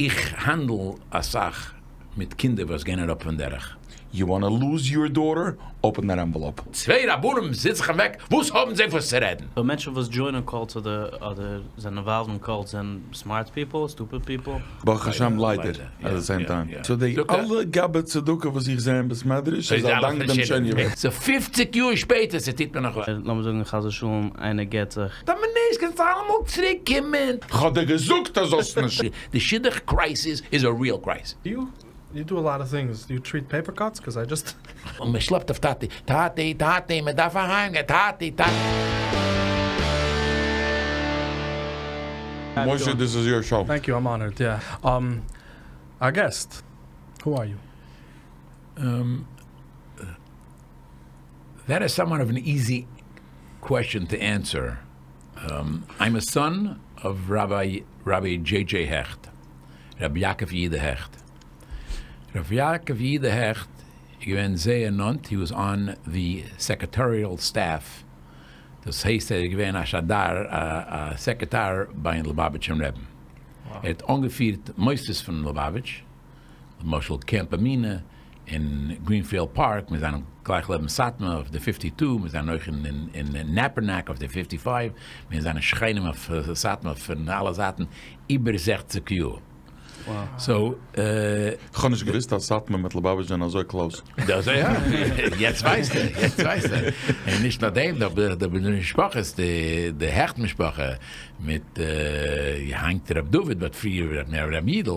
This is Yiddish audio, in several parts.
איך האנדל אסאך מיט קינדער וואס גייען אראפ פון דרך. You wanna lose your daughter? Open that envelope. צוויי רבנים זיצן זיך אוועק, וואס האבן זיי וואס צו רעדן? סאו מענטשן וואס דזשוינען cults אדער אדער זענען involved אין cults זענען smart people? Stupid people? ברוך השם ליידער at the same time. So די אלע גבאי צדקה וואס איך זעה אין בית מדרש איז א דאנק דעם שעניעווער. סאו פופציג יאר שפעטער ס'טוט מיר נאך וויי. לאמיר זאגן חס ושלום איינער גט זיך. טאמער נישט קענסטו אלעמאל צוריק קומען. כ'האב דיר געזאגט אז זאלסט נישט. די שידוך crisis איז א real crisis. You you do a lot of things, do you treat paper cuts? Cause I just. און מען שלעפט אויף טאטי, טאטי, טאטי, מען דארף אהיים גיין, טאטי, טאטי. משה this is your show. Thank you, I'm honored, yeah. Our guest, who are you? That is somewhat of an easy question to answer. I'm a son of Rabbi Rabbi J J Hecht, רבי יעקב יהודה העכט. רבי יעקב יהודה העכט איז געווען זייער נאנט, he was on the secretarial staff, דאס הייסט ער איז געווען א שדר, א סעקרעטאר ביים ליובאוויטשער רעבן. ער האט אנגעפירט מוסדות פון ליובאוויטש, למשל Camp Amina אין גרינפיעלד פארק, מיר זענען גלייך לעבן סאטמאר אויף די fifty two, מיר זענען אויך אין נעפערנאק אויף די fifty five, מיר זענען שכנים אויף סאטמאר פון אלע זייטן איבער זעכציג יאר. So. כ'האב נישט געוויסט אז סאטמאר מיט ליובאוויטש זענען אזוי close. דאס יא, יעצט ווייסטו, יעצט ווייסטו. און נישט נאר דעם, נאר די משפחות, די העכט משפחה מיט היינט ר' דוד but פריער ר' יודל.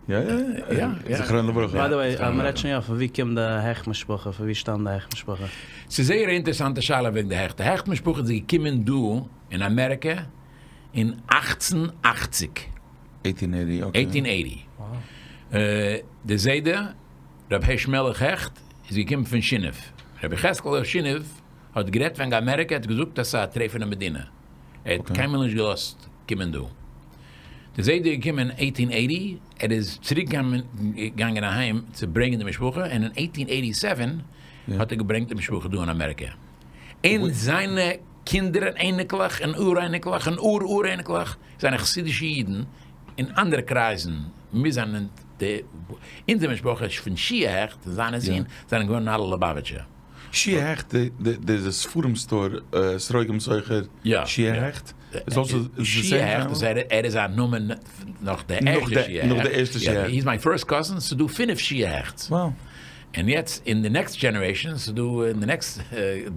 יא יא יא, זכרונו לברכה. By the way, אז מ'רעדט שוין יא, פון ווי קומט די העכט משפחה? פון ווי שטאמט די העכט משפחה? ס'איז זייער א אינטערעסאנטע שאלה וועגן די העכט. די העכט משפחה איז געקומען דא אין אמעריקע אין 1880. Eighteen eighty, okay. Eighteen eighty. די זיידע רבי הערש מלך העכט איז געקומען פון שינעוו. רבי יחזקאל שינעוו האט גערעדט וועגן אמעריקע, ער האט געזאגט אז ס'איז א טרייפענע מדינה. ער האט קיינמאל נישט געלאזט קומען דא. די זיידע איז געקומען אין eighteen eighty, ער איז צוריק געגאנגען אהיים צו ברענגען די משפחה, און אין eighteen eighty seven האט ער געברענגט די משפחה דא אין אמעריקע. און זיינע קינדער און אייניקלעך און אור אייניקלעך און אור אור אייניקלעך זענען חסידישע אידן אין אנדערע קרייזן, מיר זענען די, אונזער משפחה איז פון שיע העכט, זיינע זין זענען געווארן אלע ליובאוויטשער. שיע העכט, די ספרים store, אתרוגים סוחר, שיע העכט, איז also the same שיע העכט, ער איז א נאמען נאך די ערשטע שיע העכט. נאך די ערשטע שיע העכט. He is my first cousin, ס'איז דא פינף שיע העכטס. און יעצט אין די next generation, ס'איז דא אין די next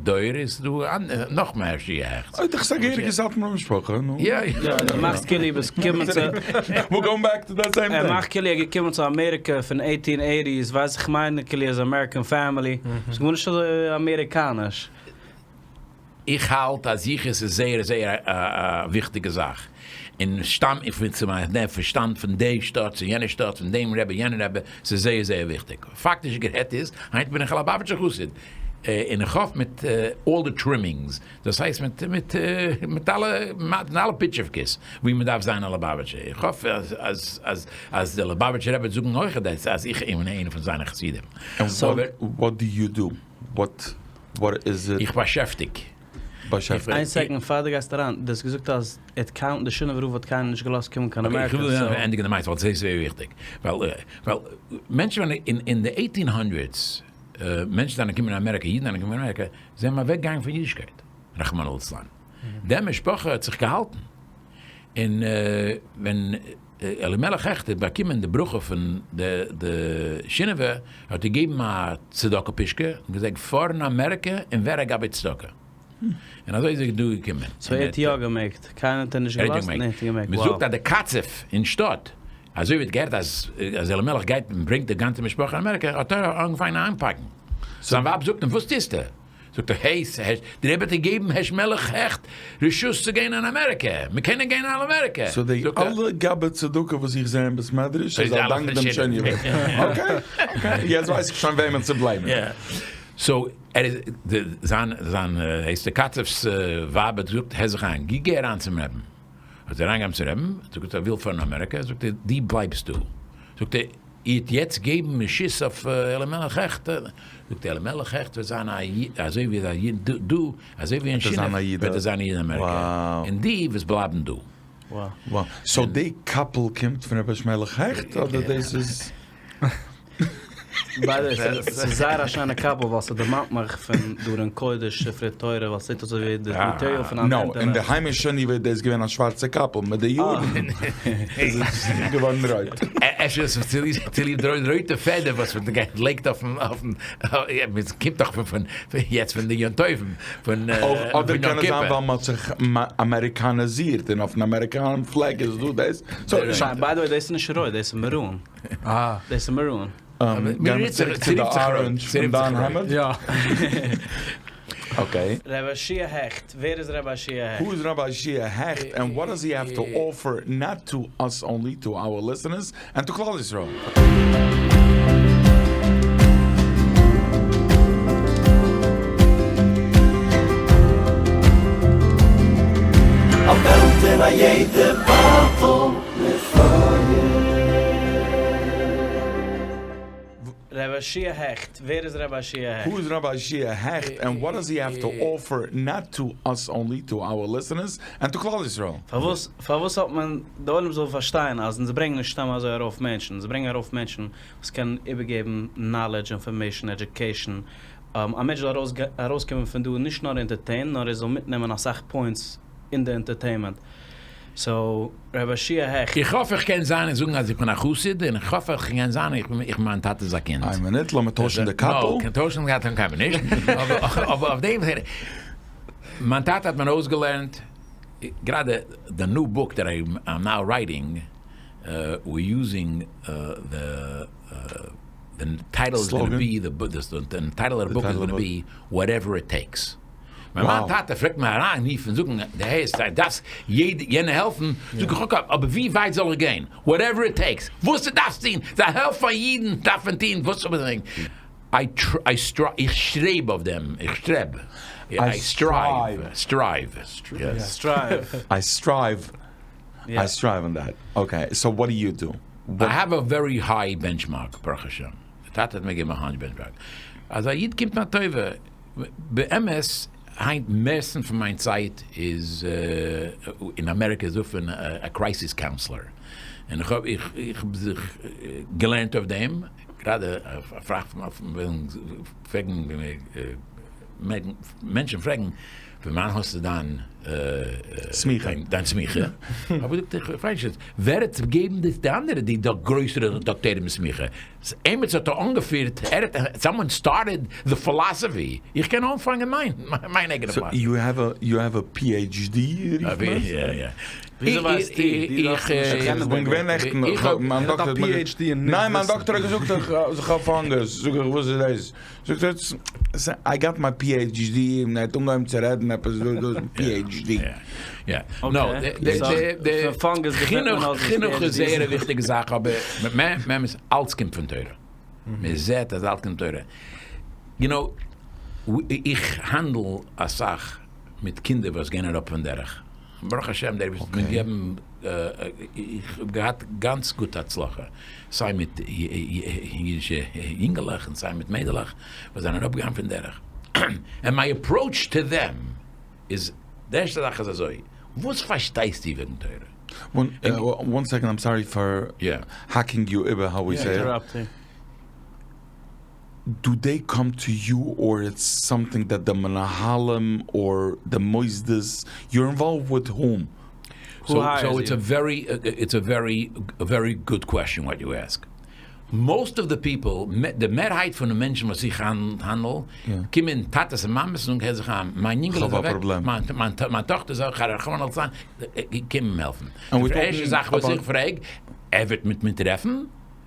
דור איז דא נאך מער שיע העכטס. אוי דאך ס'איז א געהעריגע סאטמארע משפחה, נו. יא יא. מאכסט כאילו ביסט געקומען צו. We're going back to that same thing. ער מאכט כאילו ער איז געקומען צו אמעריקע פון eighteen eighties, ווייס איך מיין כאילו איז American family, ס'איז גארנישט אזוי אמעריקאניש. איך האלט אז יחוס איז זייער זייער א וויכטיגע זאך, און שטאם איך בין צו מיין נעפע שטאמט פון די שטאט צו יענע שטאט פון דעם רבי יענע רבי, ס'איז זייער זייער וויכטיג. פאקטיש גערעדט איז, היינט בין איך א ליובאוויטשער חסיד, און איך האף מיט all the trimmings, דאס הייסט מיט מיט מיט אלע מיט אלע פיטשעווקעס ווי מען דארף זיין א ליובאוויטשער, איך האף אז אז אז אז דער ליובאוויטשער רבי וועט זאגן אויך אז איך בין איינער פון זיינע חסידים. And what do you do? What what is it? איך באשעפטיג. באשעפטיג. איין second פאר דו גייסט אריין, דו האסט געזאגט אז ער האט קיין, די שינאווער רב האט קיינעם נישט געלאזט קומען קיין אמעריקא, סאו. איך וויל ענדיגן די מעשה ווייל ס'איז זייער וויכטיג. ווייל ווייל מענטשן ווען אין אין די eighteen hundreds מענטשן זענען געקומען אין אמעריקא, אידן זענען געקומען אין אמעריקא, זיי האבן אוועק געגאנגען פון אידישקייט, רחמנא לצלן. די משפחה האט זיך געהאלטן. און ווען אלימלך העכט האט באקומען די ברכה פון די שינאווער, האט ער געגעבן א צדקה פישקע און געזאגט פאר אין אמעריקע און ווער א גבאי צדקה. און אזוי איז ער דא געקומען. So ער האט יא געמעגט? קיינער האט אים נישט געלאזט און ער האט געמעגט? מען זאגט אז די קצב אין שטאט, אזוי ווי ער האט געהערט אז אלימלך גייט און ברענגט די גאנצע משפחה אין אמעריקע, האט ער אנגעפאנגען איינפאקן. זיין ווייב זאגט אים וואס טוסטו? זאגט ער, העי, דער רבי האט געגעבן הערש מלך העכט רשות צו גיין אין אמעריקע, מען קען גיין אין אמעריקע. So די אלע גבאי צדקה וואס איך זעה אין בית מדרש איז א דאנק דעם שעניעווער. Okay okay, יעצט ווייס איך שוין וועמען צו blame ען. So ער איז, זיין זיין הייסט די קצב'ס ווייב האט געזאגט, הער זיך איין, גיי אריין צום רעבן. האט ער אריינגעגאנגען צום רעבן, האט ער געזאגט ער וויל פארן אמעריקע, זאגט ער, דו בלייבסט דא. זאגט ער, איר האט יעצט געבן רשות אויף אלימלך העכט, זאגט ער, אלימלך העכט וועט זיין א איד, אזוי ווי א איד דא, אזוי ווי אין שינאווע וועט ער זיין א איד אין אמעריקע, און דו וועסט בלייבן דא. וואו. סאו די קאפל קומט פון רבי שמעלעך העכט אדער דאס איז. ביי די וועי, ס'איז זייער א שיינע קאפל ווייל ס'דערמאנט מיך פון די ארון קודש ספרי תורה ווייל ס'זעט אויס אזוי ווי די מאטעריאל פון אן נאו, אין די היימישע שינאווע איז דאס געווען א שווארצע קאפל, מיט די יארן איז עס געווארן רויט. אפשר איז עס צוליב די רויטע פעדער וואס מען לייגט אויפן אויפן עס קומט דאך פון יעצט פון די יום טובים פון אדער קען עס זיין ווייל מען האט זיך אמעריקאנעזירט און אויפן אמעריקאנעם פלעג איז דא דאס. ביי די וועי דאס איז נישט רויט דאס איז מערון. דאס איז מערון. גיימיר צוריק צו די אראנדזש פון דיין העמד? יא. אקעי. רבי שיע העכט, ווער איז רבי שיע העכט? Who is Rabbi Shia Hecht and what does he have to offer not to us only, to our listeners and to כלל ישראל? א וועלט אין א יעדע באטל מיט פייער. רבי שיע העכט, ווער איז רבי שיע העכט? Who is Rabbi Shia Hecht and what does he have to offer not to us only, to our listeners and to כלל ישראל? פארוואס פארוואס האט מען, די עולם זאל פארשטיין אז אונז ברענגן נישט סתם אזוי ארויף מענטשן, אונז ברענגן ארויף מענטשן וואס קענען איבערגעבן נאלעדזש, אינפארמעישן, עדיוקעישן, א מענטש זאל ארויסקומען פון דא נישט נאר ענטערטעינד נאר ער זאל מיטנעמען אסאך פוינטס אין די ענטערטעינמענט. סאו רבי שיע העכט. איך האף איך קען זיין און זאגן אז איך בין א חסיד, און איך האף איך קען זיין איך בין איך מיין טאטע'ס א קינד. איין מינוט, לאמיר טוישן די קאפל. נאו, קיין טוישן די קאפל קען מען נישט, אבער אויף דעם, מיין טאטע האט מיר אויסגעלערנט, גראדע די ניו בוק דעט איי עם נאו רייטינג, ווי יוזינג די די טייטל איז גאנא בי, די טייטל אוו די בוק איז גאנא בי, וואטעווער איט טעיקס. ווען מיין טאטע פלעגט מיר אריין רופן זאגן דו הערסט דו דארפסט יעדע יענע העלפן, זאג איך אקעי אבער ווי ווייט זאל איך גיין? וואטעווער איט טעיקס, וואס דו דארפסט טון, צו העלפן אידן דארף מען טון וואס זאל מען טון, איך שטרעב אויף דעם, איך שטרעב, איי סטרייוו, סטרייוו, סטרייוו, איי סטרייוו, איי סטרייוו אן דעט, אקעי, סאו וואט דו יו דו? איי העוו א ווערי היי בענטשמארק ברוך השם, די טאטע האט מיר געגעבן א היי בענטשמארק, אז א איד קומט מיר א טובה, באמת היינט מערסטן פון מיין צייט איז אין אמעריקע איז דא א קרייסיס קאונסלער און איך האב איך האב זיך געלערנט אויף דעם, גראדע א פראך פון פרעגן מענטשן פרעגן פון וואנען האסטו דיין סמיכה? דיין סמיכה? האב איך געזאגט איך ווייס נישט, ווער האט געגעבן די אנדערע די גרויסערע דאקטוירים סמיכה? עימיצער האט אנגעפירט, ער האט, סאמאן סטארטעד די פילאסעפי, איך קען אנפאנגען מיין מיין אייגענע סאו פילאסעפי. יו העוו א יו העוו א PHD רופט מען עס? יא יא. וויאזוי ווייסטו? דו דארפסט נישט קענען איך בין געווען נעכטן, איך האב מיין ער האט א דאקטער האט מיר PhD אין נישט ניין מיין וויסן. דאקטער האט געזאגט איך האב פאנגוס, זאג איך וואס איז דאס? זאגט ער איי גאט מיי PHD און ער האט אנגעהויבן צו רעדן עפעס דא דא PHD. יא נאו די חינוך חינוך איז זייער א וויכטיגע זאך אבער באמת אלץ קומט פון תורה מען זעט אז אלץ קומט תורה יו נאו איך האנדל אסאך מיט קינדער וואס גייען אראפ פון דרך ברוך השם דער אייבערשטער האט מיר געגעבן איך האב געהאט גאנץ גוטע הצלחה סיי מיט אידישע יונגעלעך און סיי מיט מיידלעך וואס זענען אראפגעגאנגען פון דרך ענד מיי אפראוטש טו דעם איז די ערשטע זאך איז אזוי, וואס פארשטייסטו וועגן תורה? וואן סעקאנד איים סארי פאר האקינג יו איבער האו ווי סעי איט. דו דעי קאם טו יו אר איטס סאמטינג דעט די מנהלים אר די מוסדות, יור אינוואלווד וויט הום? סאו איטס א ווערי איטס א ווערי ווערי גוד קוועשאן וואט יו עסק. מאסט אוו די פיפל, די מערהייט פון די מענטשן וואס איך האנדל, קומען טאטעס און מאמעס און זאגן הער זיך איין, מיין יונגעלע איז אוועק, מיין טאכטער איז אוועק, רחמנא לצלן, קום אים העלפן. די ערשטע זאך וואס איך פרעג, ער וועט מיט מיר טרעפן?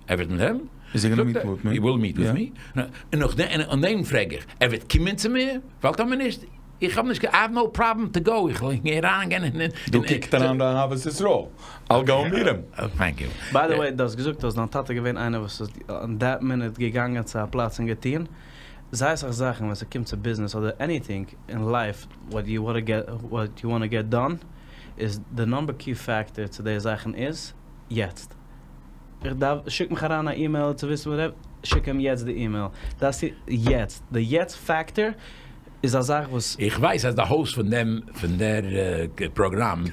ער וועט מיט אים? איז ער גאנא מיט וויט מי? הי וויל מיט וויט מי. און נאכדעם, און דעם פרעג איך, ער וועט קומען צו מיר? ווייל טאמער נישט, איך האב נישט, איי האוו נאו פראבלעם טו גאו, איך וועל אריין גיין אין. דא קוקט אריין די אהבת ישראל, אייל גאו מיט הים. טענק יו. ביי די וועי, דו האסט געזאגט אז דיין טאטע איז געווען איינער וואס איז אין דעט מינוט געגאנגען צו א פלאץ און געטון זייער אסאך זאכן ווען ס'קומט צו ביזנעס אדער עניטינג אין לייף וואט יו וואנט געט וואט יו וואנט געט דאן איז די נאמבער קי פעקטאר צו די זאכן איז יעצט. איך דארף, שיק מיך אריין א אימעיל צו וויסן וואס, שיק אים יעצט די אימעיל, דאס איז יעצט, די יעצט פעקטאר. איז א זאך וואס. איך ווייס אז די host פון דעם פון דער פראגראם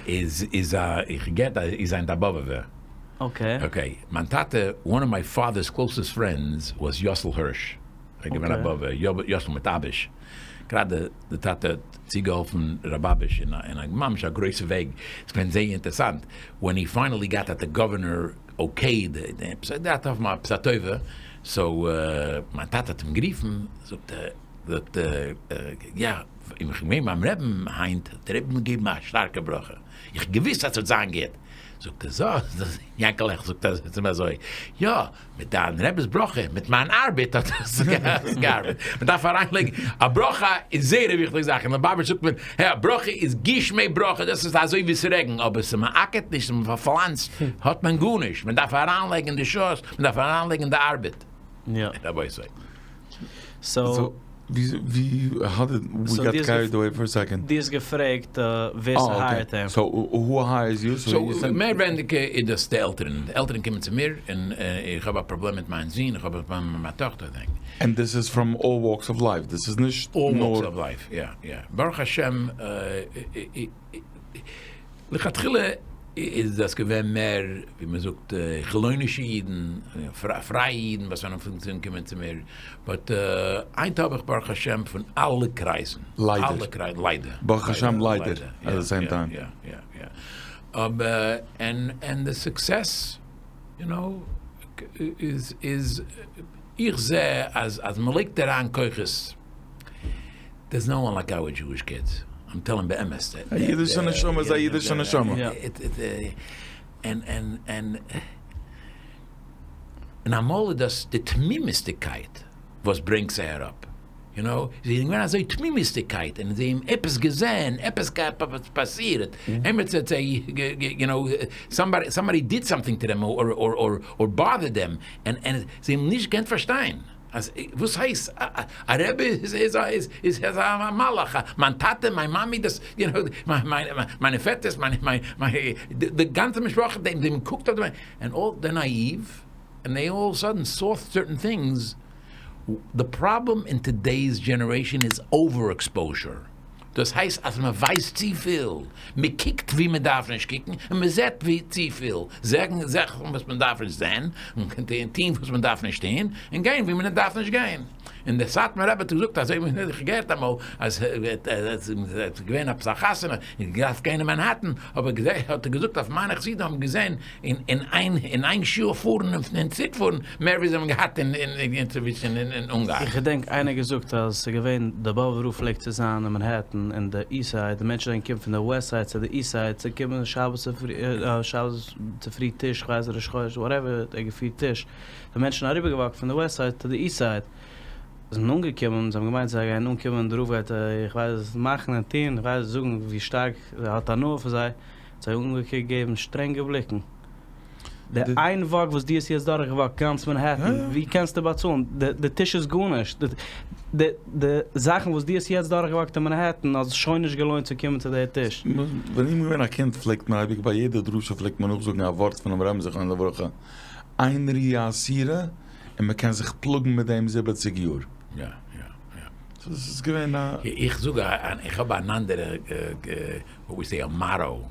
איז איז א איך געט איז איין א באבעווער. Okay. Okay, מיין טאטע, one of my father's closest friends was יאסל הירש, ער איז געווען א באבעווער, יאסל מיט אביש, גראדע די טאטע האט צוגעהאלפן רב אביש אין א אין א ממש א גרויסע וועג, ס'איז געווען זייער אינטערסאנט, when he finally got that the governor okayed עפעס ער דארף האבן עפעס א טובה, so מיין טאטע האט אים גערופן, זאגט ער, זאגט ער, יא, איך בין געווען ביים רעבן היינט, האט דער רבי מיר געגעבן א שטארקע ברכה, איך געוויסט אז ס'וועט זיין גוט, זאגט ער, זא, יענקל העכט זאגט ער צו אים אזוי, יא, מיט דיין רעבעס ברכה, מיט מיין ארבעט האט עס געארבעט, מען דארף אריינלייגן, א ברכה איז זייער א וויכטיגע זאך, אין ליובאוויטש זאגט מען, א ברכה איז גשמי ברכה, דאס איז אזוי ווי ס'רעגנט, אבער ס'מעקערט נישט, מ'פארפלאנצט, האט מען גארנישט, מען דארף אריינלייגן די שעות, מען דארף אריינלייגן די ארבעט. יא. רבותי. סאו. ווי, how did we get carried away for a second? דו האסט געפרעגט ווער ס'הייערט אים. So who hires you? So מער ווייניגער איז דאס די עלטערן. די עלטערן קומען צו מיר און איך האב א פראבלעם מיט מיין זון, איך האב א פראבלעם מיט מיין טאכטער. And this is from all walks of life, דאס איז נישט נאר. All walks of life, יא יא. ברוך השם לכתחילה איז דאס געווען מער ווי מען זאגט חילונישע אידן, פרייע אידן וואס זענען פון קומען צו מיר, but היינט האב איך ברוך השם פון אלע קרייזן, ליידער, אלע קרייזן, ליידער, ברוך השם ליידער, at the same time, יא יא יא, אבער and the success you know איז איז איך זע אז אז מען לייגט אריין כוחות, there's no one like our Jewish kids, I'm telling באמת. א אידישע נשמה איז א אידישע נשמה. און און און און אמאל איז דאס די תמימות'דיגקייט וואס ברענגט זיי אראפ, you know, זיי זענען געווען אזוי תמימות'דיגקייט און זיי האבן עפעס געזען, עפעס פאסירט, עמיצער האט זיי, you know, somebody somebody did something to them or or bothered them, און זיי האבן נישט געקענט פארשטיין. אז וואס הייסט א רבי איז איז איז איז א מלאך, מיין טאטע מיין מאמי דאס יו נאו מיינע פעטערס מיינע מיינע די גאנצע משפחה די האבן געקוקט אויף דעם and all they're naive and they all of sudden saw certain things, the problem in today's generation is over exposure, דאס הייסט אז מען ווייסט צופיל, מען קוקט ווי מען דארף נישט קוקן און מען זעט ווי צופיל, זען זאכן וואס מען דארף נישט זען, און טון וואס מען דארף נישט טון, און גיין ווי מען דארף נישט גיין. און דער סאטמאר רבי האט געזאגט אזוי ווי איך געהערט אמאל אז עס איז געווען עפעס א חתונה און געדארפט גיין אין מאנהעטן, האט ער געזאגט אויף מיינע חסידים האבן געזען אין איין שעה פארן און צוריק פארן מער ווי זיי האבן געהאט אינצווישן אין אונגארן. איך געדענק איינער געזאגט אז ס'איז געווען די באבובער רב פלעגט צו זיין אין מאנהעטן אין די east side, די מענטשן זענען געקומען פון די west side צו די east side צו קומען שבת צופרי שבת צופרי טיש כ'ווייס ראש חודש whatever האט ער געפירט טיש, די מענטשן אריבערגעוואקט פון די west side צו די east side זענען אנגעקומען זיי האבן געמיינט זיי גייען אנקומען די רב גייט איך ווייס מאכן און טון איך ווייס זאגן ווי שטארק ער האט הנאה פון זיי. זיי אנגעקוקט געבן שטרענגע בליקן. די איין walk וואס דו האסט יעצט דורכגעוואקט גאנץ מאנהעטן, ווי קענסטו באצאלן? די טיש איז גארנישט. די זאכן וואס דו האסט יעצט דורכגעוואקט אין מאנהעטן האט זיך שוין נישט געלוינט צו קומען צו די טיש. ווען איך בין געווען א קינד פלעגט מען אייביג ביי יעדע דרשה פלעגט מען נאכזאגן א ווארט פונעם רבי'ן זכרונו לברכה, אין ראיה אסורה, און מען קען זיך פלאגן מיט דעם זיבעציג יאר. יא יא יא. ס'איז געווען א. איך זאג איך האב אן אנדערע. what we say a motto,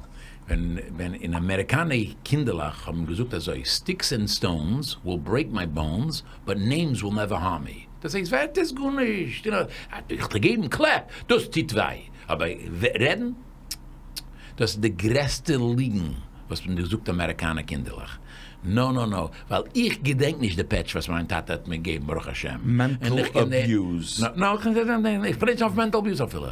ווען ווען אין אמעריקאנע קינדערלעך האבן געזאגט אזוי, sticks and stones will break my bones, but names will never harm me. דאס הייסט ווערט איז גארנישט, יו נאו, איך האב געגעבן קלעפ, דאס טוט וויי, אבער רעדן? דאס איז די גרעסטע ליגן וואס מען האט געזאגט אמעריקאנע קינדערלעך. No no no, ווייל איך געדענק נישט די פעטש וואס מיין טאטע האט מיר געגעבן ברוך השם. Mental abuse. No, איך פרעג נישט אויף mental abuse אפילו.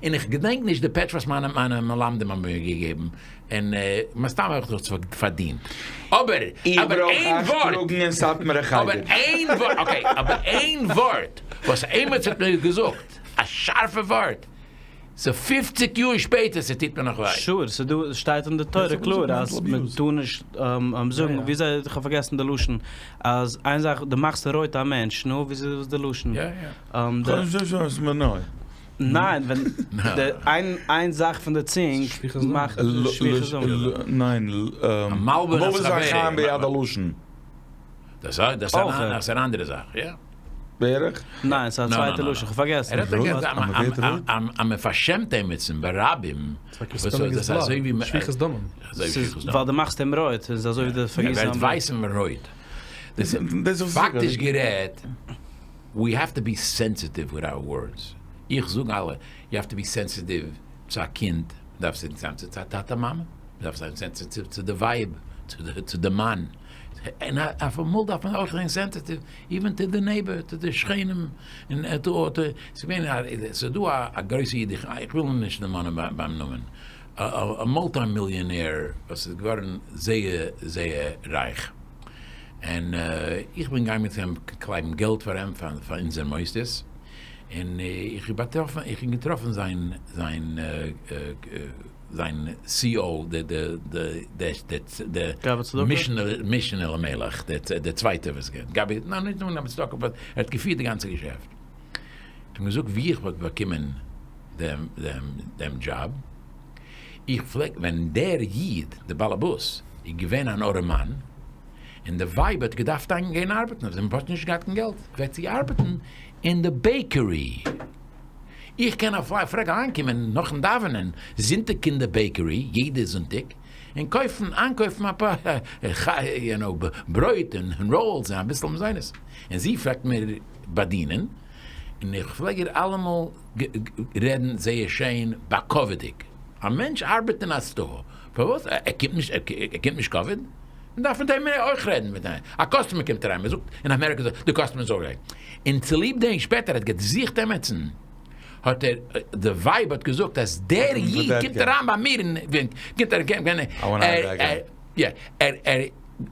און איך געדענק נישט די פעטש וואס מיינע מיינע מלמדים האבן מיר געגעבן, און מסתם האב איך דאס פארדינט. אבער, אבער איין ווארט, אבער איין ווארט, okay, אבער איין ווארט וואס עימיצער האט מיר געזאגט, א שארפע ווארט, ס'איז פופציג יאר שפעטער ס'טוט מיר נאך וויי. Sure, ס'דא, ס'שטייט אין די תורה קלאר אז מ'טאר נישט זאגן, וויאזוי, איך האב פארגעסן די לשון, אז איין זאך, דו מאכסט רויט א מענטש, נו, וויאזוי איז די לשון? יא יא. ניין, ווען די איין איין זאך פון די צונג מאכט שפיכות דמים. ניין, מלבין את חבירו ביד הלשון. דאס איז אן אנדערע זאך, יא. בערך? ניין, ס'איז א צווייטע לשון, כ'האב פארגעסן. ער האט געזאגט אז מען פארשעמט עמיצן ברבים, דאס איז אזוי ווי שפיכות דמים. ווייל דו מאכסט אים רויט, ס'איז אזוי ווי דו פארגיסט זיין בלוט. ער ווערט ווייס און רויט. פאקטיש גערעדט, ווי העוו טו בי סענסיטיוו וויט אווער ווארדס. איך זאג אלע, יו העוו טו בי סענסיטיוו צו א קינד, מען דארף זיין סענסיטיוו צו א טאטע מאמע, מען דארף זיין סענסיטיוו צו די ווייב, צו די מאן. און אויף אמאל דארף מען אויך זיין סענסיטיוו איווען טו די נעיבער, טו די שכנים, און טו טו, ס'איז געווען א, ס'איז דא א גרויסע איד, איך וויל אים נישט דערמאנען ביים נאמען, א מולטי מיליאנער וואס איז געווארן זייער זייער רייך, און איך בין געגאנגען מיט אים קלייבן געלט פאר אים פאר אונזער מוסדות, און איך האב באטראפן, איך האב געטראפן זיין זיין. זיין סי או, די משנה למלך, דער צווייטער וואס געווען, גבאי, ניין נישט גבאי צדקה, באט ער האט געפירט די גאנצע געשעפט, האט אים געזאגט ווי איך וואלט באקומען דעם דזשאב, איך פלעג ווען דער איד דער באלעבאס איז געווען אן ארעמאן, און די ווייב האט געדארפט גיין ארבעטן, זיי האבן פשוט נישט געהאט קיין געלט, פלעגט זי ארבעטן אין די בעיקערי. איך קען א פלעג אריינקומען נאכן דאווענען זונטאג אין די בעיקערי יעדע זונטאג און קויפן איינקויפן אפאר יו נאו ברויט און ראלס און אביסל מזונות און זי פלעגט מיר באדינען און איך פלעג איר אלעמאל רעדן זייער שיין בכבוד'יג א מענטש ארבעט אין א סטאר פארוואס ער קומט נישט ער קומט נישט כבוד? מען דארף מיט אים אויך רעדן מיט אים, א קאסטומער קומט אריין, מען זאגט אין אמעריקא די קאסטומער איז ארייט, און צוליב דעם שפעטער האט געזוכט עמיצן, האט ער, די ווייב האט געזאגט אז דער איד קומט אריין ביי מיר און קומט ער, יא, ער, ער,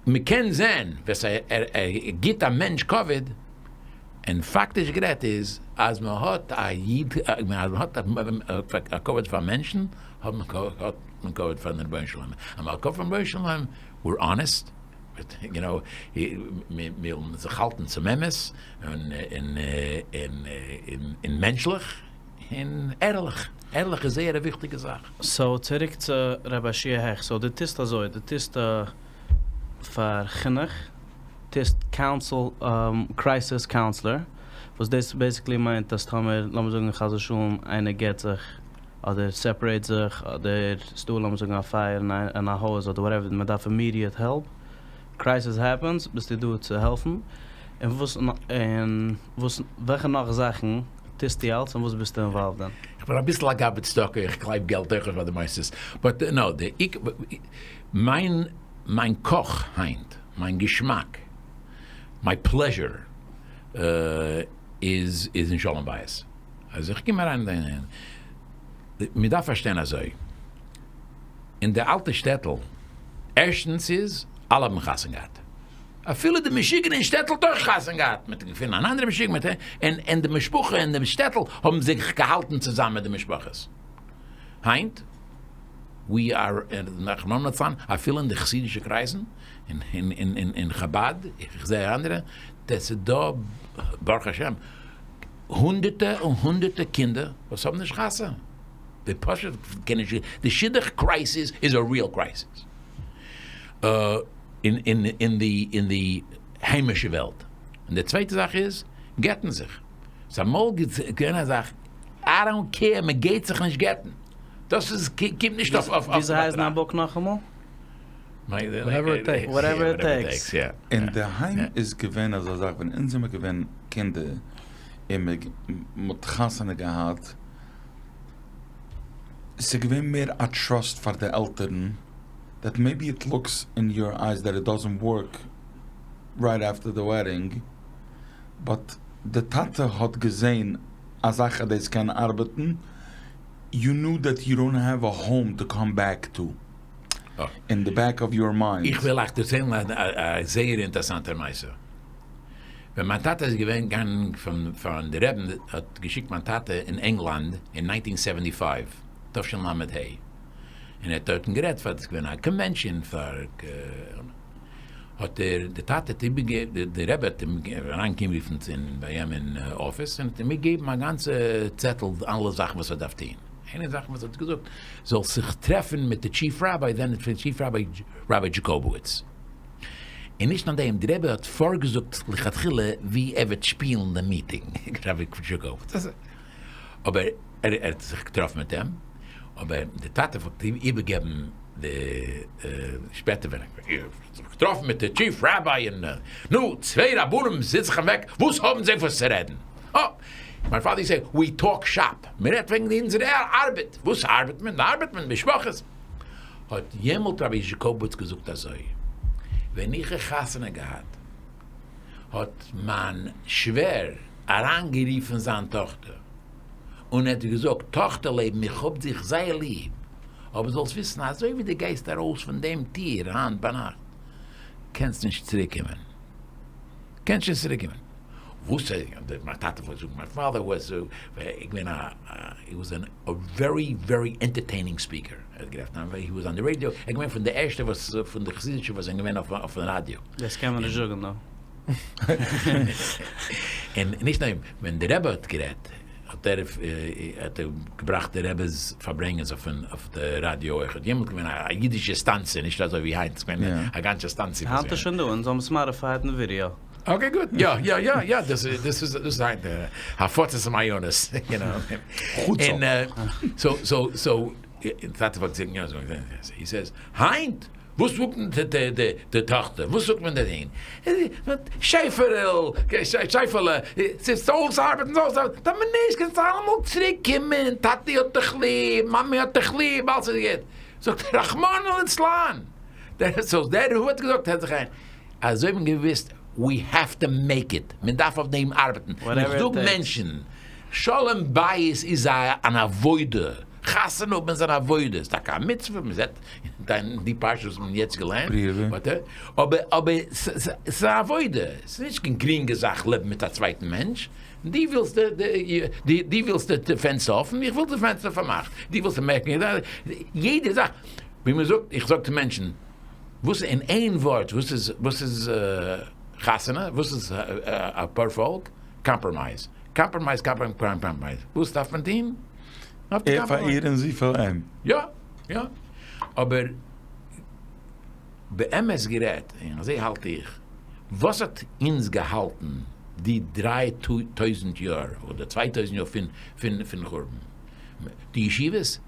מען קען זען וואס ער, ער גיבט א מענטש כבוד, און פאקטיש גערעדט איז אז מען האט א איד, אז מען האט א כבוד פאר מענטשן, האט מען האט מען כבוד פארן רבונו של עולם, אז מען האט כבוד פארן רבונו של עולם, we're honest, יו נאו, מיר ווילן זיך האלטן צום אמת, און און מענטשליך, און ערליך, ערליך איז זייער א וויכטיגע זאך. סאו צוריק צו רבי שיע העכט, סאו דו טוסט אזוי, דו טוסט פאר חינוך, טוסט קאונסיל, קרייסיס קאונסלער, וואס דאס בעיסיקלי מיינט אז טאמער לאמיר זאגן חס ושלום איינער גט זיך, אדער סעפערעיט זיך, אדער ס'דא לאמיר זאגן א פייער אין א הויז אדער וואטעווער, מען דארף אימידיעט העלפ, קרייסיס העפענס, ביסטו דא צו העלפן, און וואס און וואס וועלכע נאך זאכן טוסטו אלץ און וואס ביסטו אינוואלווד אין? איך בין אביסל א גבאי צדקה, איך קלייב געלט אויכעט פאר די מוסדות, באט נאו, די עיקר, מיין מיין קאך היינט, מיין געשמאק, מיי פלעזשער, איז איז אין שלום בית. אז איך קום אריין אין די, מען דארף פארשטיין אזוי, אין די אלטע שטעטל, ערשטנס איז, אלע האבן חתונה געהאט, אפילו די משוגענע אין שטעטל האט אויך חתונה געהאט, מען האט געפונען אן אנדערע משוגענע, און און די משפחה אין דעם שטעטל האבן זיך געהאלטן צוזאמען מיט די משפחות. היינט, ווי אר, רחמנא לצלן, אפילו אין די חסידישע קרייזן, אין אין אין חבד, איך זע אנדערע, דעס איז דא, ברוך השם, הונדערטע און הונדערטע קינדער וואס האבן נישט חתונה, די פשוט קען נישט, די שידוך קרייסיס איז א ריעל קרייסיס אין די אין די היימישע וועלט, און די צווייטע זאך איז גט'ן זיך, ס'איז אמאל געווען א זאך איי דאנט קעיר מען גייט זיך נישט גט'ן, דאס איז קומט נישט אויף אויף. וויאזוי הייסט דיין בוק נאכאמאל? וואטעווער איט טעיקס. אינדערהיים איז געווען אזא זאך ווען אונז זעמער געווען קינדער און מ'האט חתונה געהאט, ס'איז געווען מער א טראסט פאר די עלטערן, דעט מעיבי איט לוקס אין יור אייז דעט איט דאזענט ווארק רייט אפטער די וועדינג, באט די טאטע האט געזען א זאך אז דאס קען ארבעטן, יו ניו דעט יו דאנט העוו א האום טו קאם בעק טו. אין די בעק אוו יור מיינד. איך וויל אייך דערציילן א זייער אינטערסאנטער מעשה. ווען מיין טאטע איז געווען געגאנגען פון פארן די רבי האט געשיקט מיין טאטע אין ענגלאנד אין ניינטין סעווענטי פייוו, תשל"ה, און ער האט דארטן גערעדט פאר ס'איז געווען א קאנווענשאן פאר האט ער די טאטע האט איבערגעגעבן די רבי האט אים אריינגערופן צו ביי אים אין אפיס און האט אים געגעבן א גאנצע צעטל אלע זאכן וואס ער דארף טון. איינע זאך וואס ער האט געזאגט, זאלסט זיך טרעפן מיט די טשיף ראביי, דען טשיף ראביי ראביי דזשעקאבאוויץ. און נישט נאר דעם, דער רבי האט פארגעזאגט לכתחילה ווי ער וועט שפילן די מיטינג, רבי דזשאקאבאוויטש, אבער ער האט זיך געטראפן מיט אים, אבער די טאטע פלעגט אים איבערגעבן די שפעטער ווען ער האט זיך געטראפן מיט די טשיף ראביי און נו, צוויי רבנים זיצן זיך אוועק, וואס האבן זיי וואס צו רעדן? אה, מיין פאטער יוזט טו סעי, ווי טאלק שאפ, מען רעדט וועגן אונזערע ארבעט, וואס ארבעט מען? ארבעט מען משפחות. האט יעמאלט רבי דזשאקאבאוויטש געזאגט אזוי, ווען איך האב חתונה געהאט האט מיין שווער אריינגערופן זיין טאכטער און ער האט איר געזאגט, טאכטער לעבן איך האב דיך זייער ליב, אבער זאלסט וויסן אזוי ווי דו גייסט ארויס פון דעם טיר היינט ביינאכט קענסט נישט צוריק קומען, קענסט נישט צוריק קומען. וואס מיין טאטע פלעגט זאגן, מיין פאדער וואס געווען א, הי וואס א ווערי ווערי ענטערטעינינג ספיקער, ער האט גערעדט און הי וואס אן די רעדיא, ער איז געווען פון די ערשטע וואס פון די חסידישע וואס זענען געווען אויפן ראדיא. דאס קען מען נישט זאגן דא. און נישט נאר ווען די רבי האט גערעדט האט ער האט ער געבראכט די רבי'ס פארברענגענס אויפן אויף די ראדיא אויכעט, יעמאלט געווען א אידישע סטאנציע נישט אזוי ווי היינט, ס'געווען א גאנצע סטאנציע. היינט איז שוין דא, אונז האבן ספאטיפיי און ווידעא. אקעי גוט, יא יא יא יא, דאס איז דאס איז דאס איז היינט הפצת המעיינות, יו נאו. און סאו סאו סאו, טאטע פלעגט זאגן יא, הי סעיז, היינט וואס זאגט מען די די די טאכטער, וואס זאגט מען דערין? שעפערל, שעפעלע, ס'איז אויסארבעטן, אויסארבעטן, טאמער נישט קענסטו אלעמאל צוריק קומען, טאטי האט דיך ליב, מאמי האט דיך ליב, אלעס איז גוט. זאגט ער, רחמנא לצלן! סאו דער רב האט געזאגט, הערט זיך איין, אזוי האט מען געוויסט, ווי העוו טו מעיק איט, מען דארף אויף דעם ארבעטן, און איך זאג מענטשן, שלום בית איז אן עבודה, חתונה האבן איז אן עבודה, ס'איז טאקע א מצוה, מען זעט אין די פרשה וואס מען האט יעצט געלערנט, אבער אבער ס'איז א עבודה, ס'איז נישט קיין גרינגע זאך לעבן מיט א צווייטן מענטש, דו ווילסט די ווילסט די פענסטער אפן, איך וויל די פענסטער פארמאכט, דו ווילסט מעקן, יעדע זאך, ווי מען זאגט, איך זאג צו מענטשן, וואס אין איין ווארט וואס איז וואס איז חתונה וואס איז א פארפאלק? קאמפראמייז קאמפראמייז קאמפראמייז וואס דארף מען טוהן? ער פאר איר און זי פאר אים. יא יא אבער באמת גערעדט און אזוי האלט איך וואס האט אונז געהאלטן די דריי טויזנט יאר אדער צוויי טויזנט יאר פון פון פון חורבן? די ישיבות?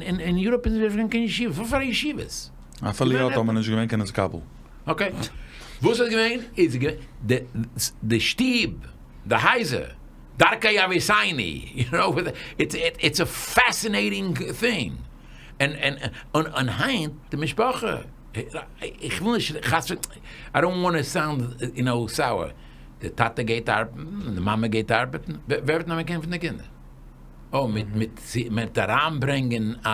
אין יוראפ איז נישט געווען קיין ישיבה, וואס פאר א ישיבות? אפילו יא האט מען נישט געווען קיין נתקבל. אקעי, וואס איז געווען? איז געווען די שטוב, די הייזער, דרכי אבותינו, יו נאו, איטס א פעסינעיטינג טינג, און און היינט די משפחה, איך וויל נישט חס ו, איי דאנט וואנט טו סאונד יו נאו סאוער, די טאטע גייט ארבעטן און די מאמע גייט ארבעטן, ווער וועט נעמען קער פון די קינדער? או מיט מיט מיט אריינברענגען א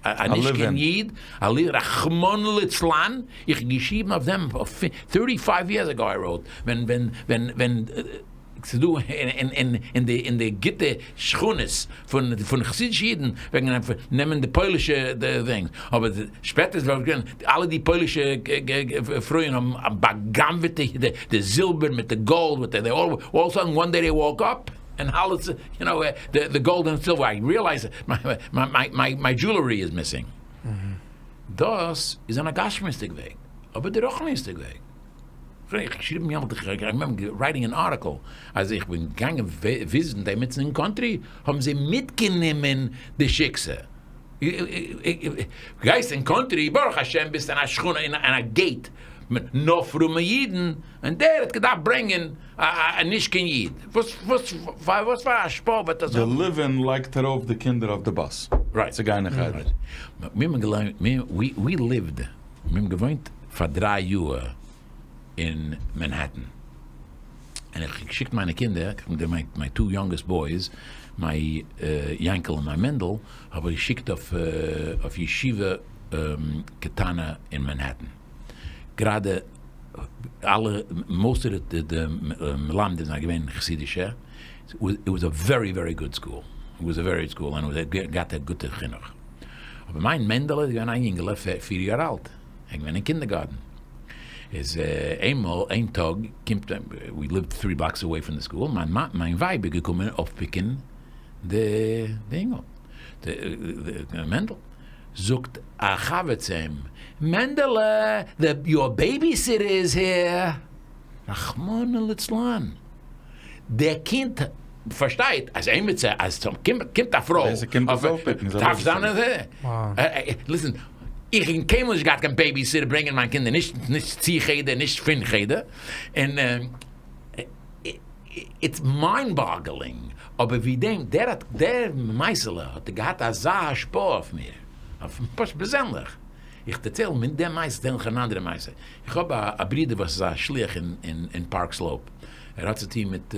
א נישט קיין איד, א לי רחמנא ליצלן, איך האב געשריבן אויף דעם טערטי פייוו יערס אגאו איי ראוט, ווען ווען ווען ווען ס'איז דא אין אין אין די אין די גוטע שכונות פון פון חסידישע אידן וועגן נעמען די פוילישע דינגס, אבער שפעטער איז געווען אלע די פוילישע פרויען האבן בא'גנב'עט די די זילבער מיט די גאלד מיט די אלל אוו א סאדען וואן דעי דעי וואוק אפ. און אלעס, יו נאו, די גאלד און סילווער, איי ריעלייז מיי מיי דזשולערי איז מיסינג. דאס איז אן א גשמיות'דיג וועג, אבער די רוחניות'דיג וועג. איך האב געשריבן יעמאלט, איך רימעמבער רייטינג אן ארטיקל, אז איך בין געגאנגען וויזיטן די עמיצן אין קאנטרי, האבן זיי מיטגענומען די שיקסע. גייסט אין קאנטרי, ברוך השם ביסט אין א שכונה אין א געיט מיט נאר פרומע אידן, און דער האט געדארפט ברענגען א נישט קיין איד, וואס וואס וואס פאר א השפעה וועט דאס די האבן? ליוו-אין לייגט ארויף די קינדער אויף די באס צו גיין אין חדר. מיר האבן געלערנט, ווי ליווד, מיר האבן געוואוינט פאר דריי יאר אין מענהעטן, און איך האב געשיקט מיינע קינדער, מיי טו יונגעסט בויס, מיי יענקל און מיי מענדל, האב איך געשיקט אויף ישיבה קטנה אין מענהעטן. גראדע אלע, מאסט אוו די מלמדים זענען געווען חסידישע, איט וואס א ווערי ווערי גוד סקול, איט וואס א ווערי גוד סקול און געהאט א גוטע חינוך. אבער מיין מענדעלע איז געווען א יונגעלע פיר יאר אלט, ער איז געווען אין קינדערגארטן, איז איינמאל איין טאג קומט, ווי ליווד טרי בלאקס אוועי פון די סקול, מיין ווייב איז געקומען אויפפיקען די אינגל, די מענדל. זאגט א חבר צו אים, מענדעלע, די יור בעיביסיטער איז העיר! רחמנא ליצלן! דער קינד פארשטייט אז עימיצער אז קומט א פרוי דארף זיין ליסען, איך האב קיינמאל נישט געהאט קיין בעיביסיטער ברענגען מיין קינדער נישט נישט צו חדר נישט פון חדר, און איטס מיינד באגלינג, אבער ווי דעם דער האט דער מעשה'לע האט געהאט אזא השפעה אויף מיר, אויף פשוט פערזענליך, איך דערצייל מיט דעם מעשה דערצייל איך אן אנדערע מעשה, איך האב א ברודער וואס איז א שליח אין פארק סלאופ, ער האט צו טון מיט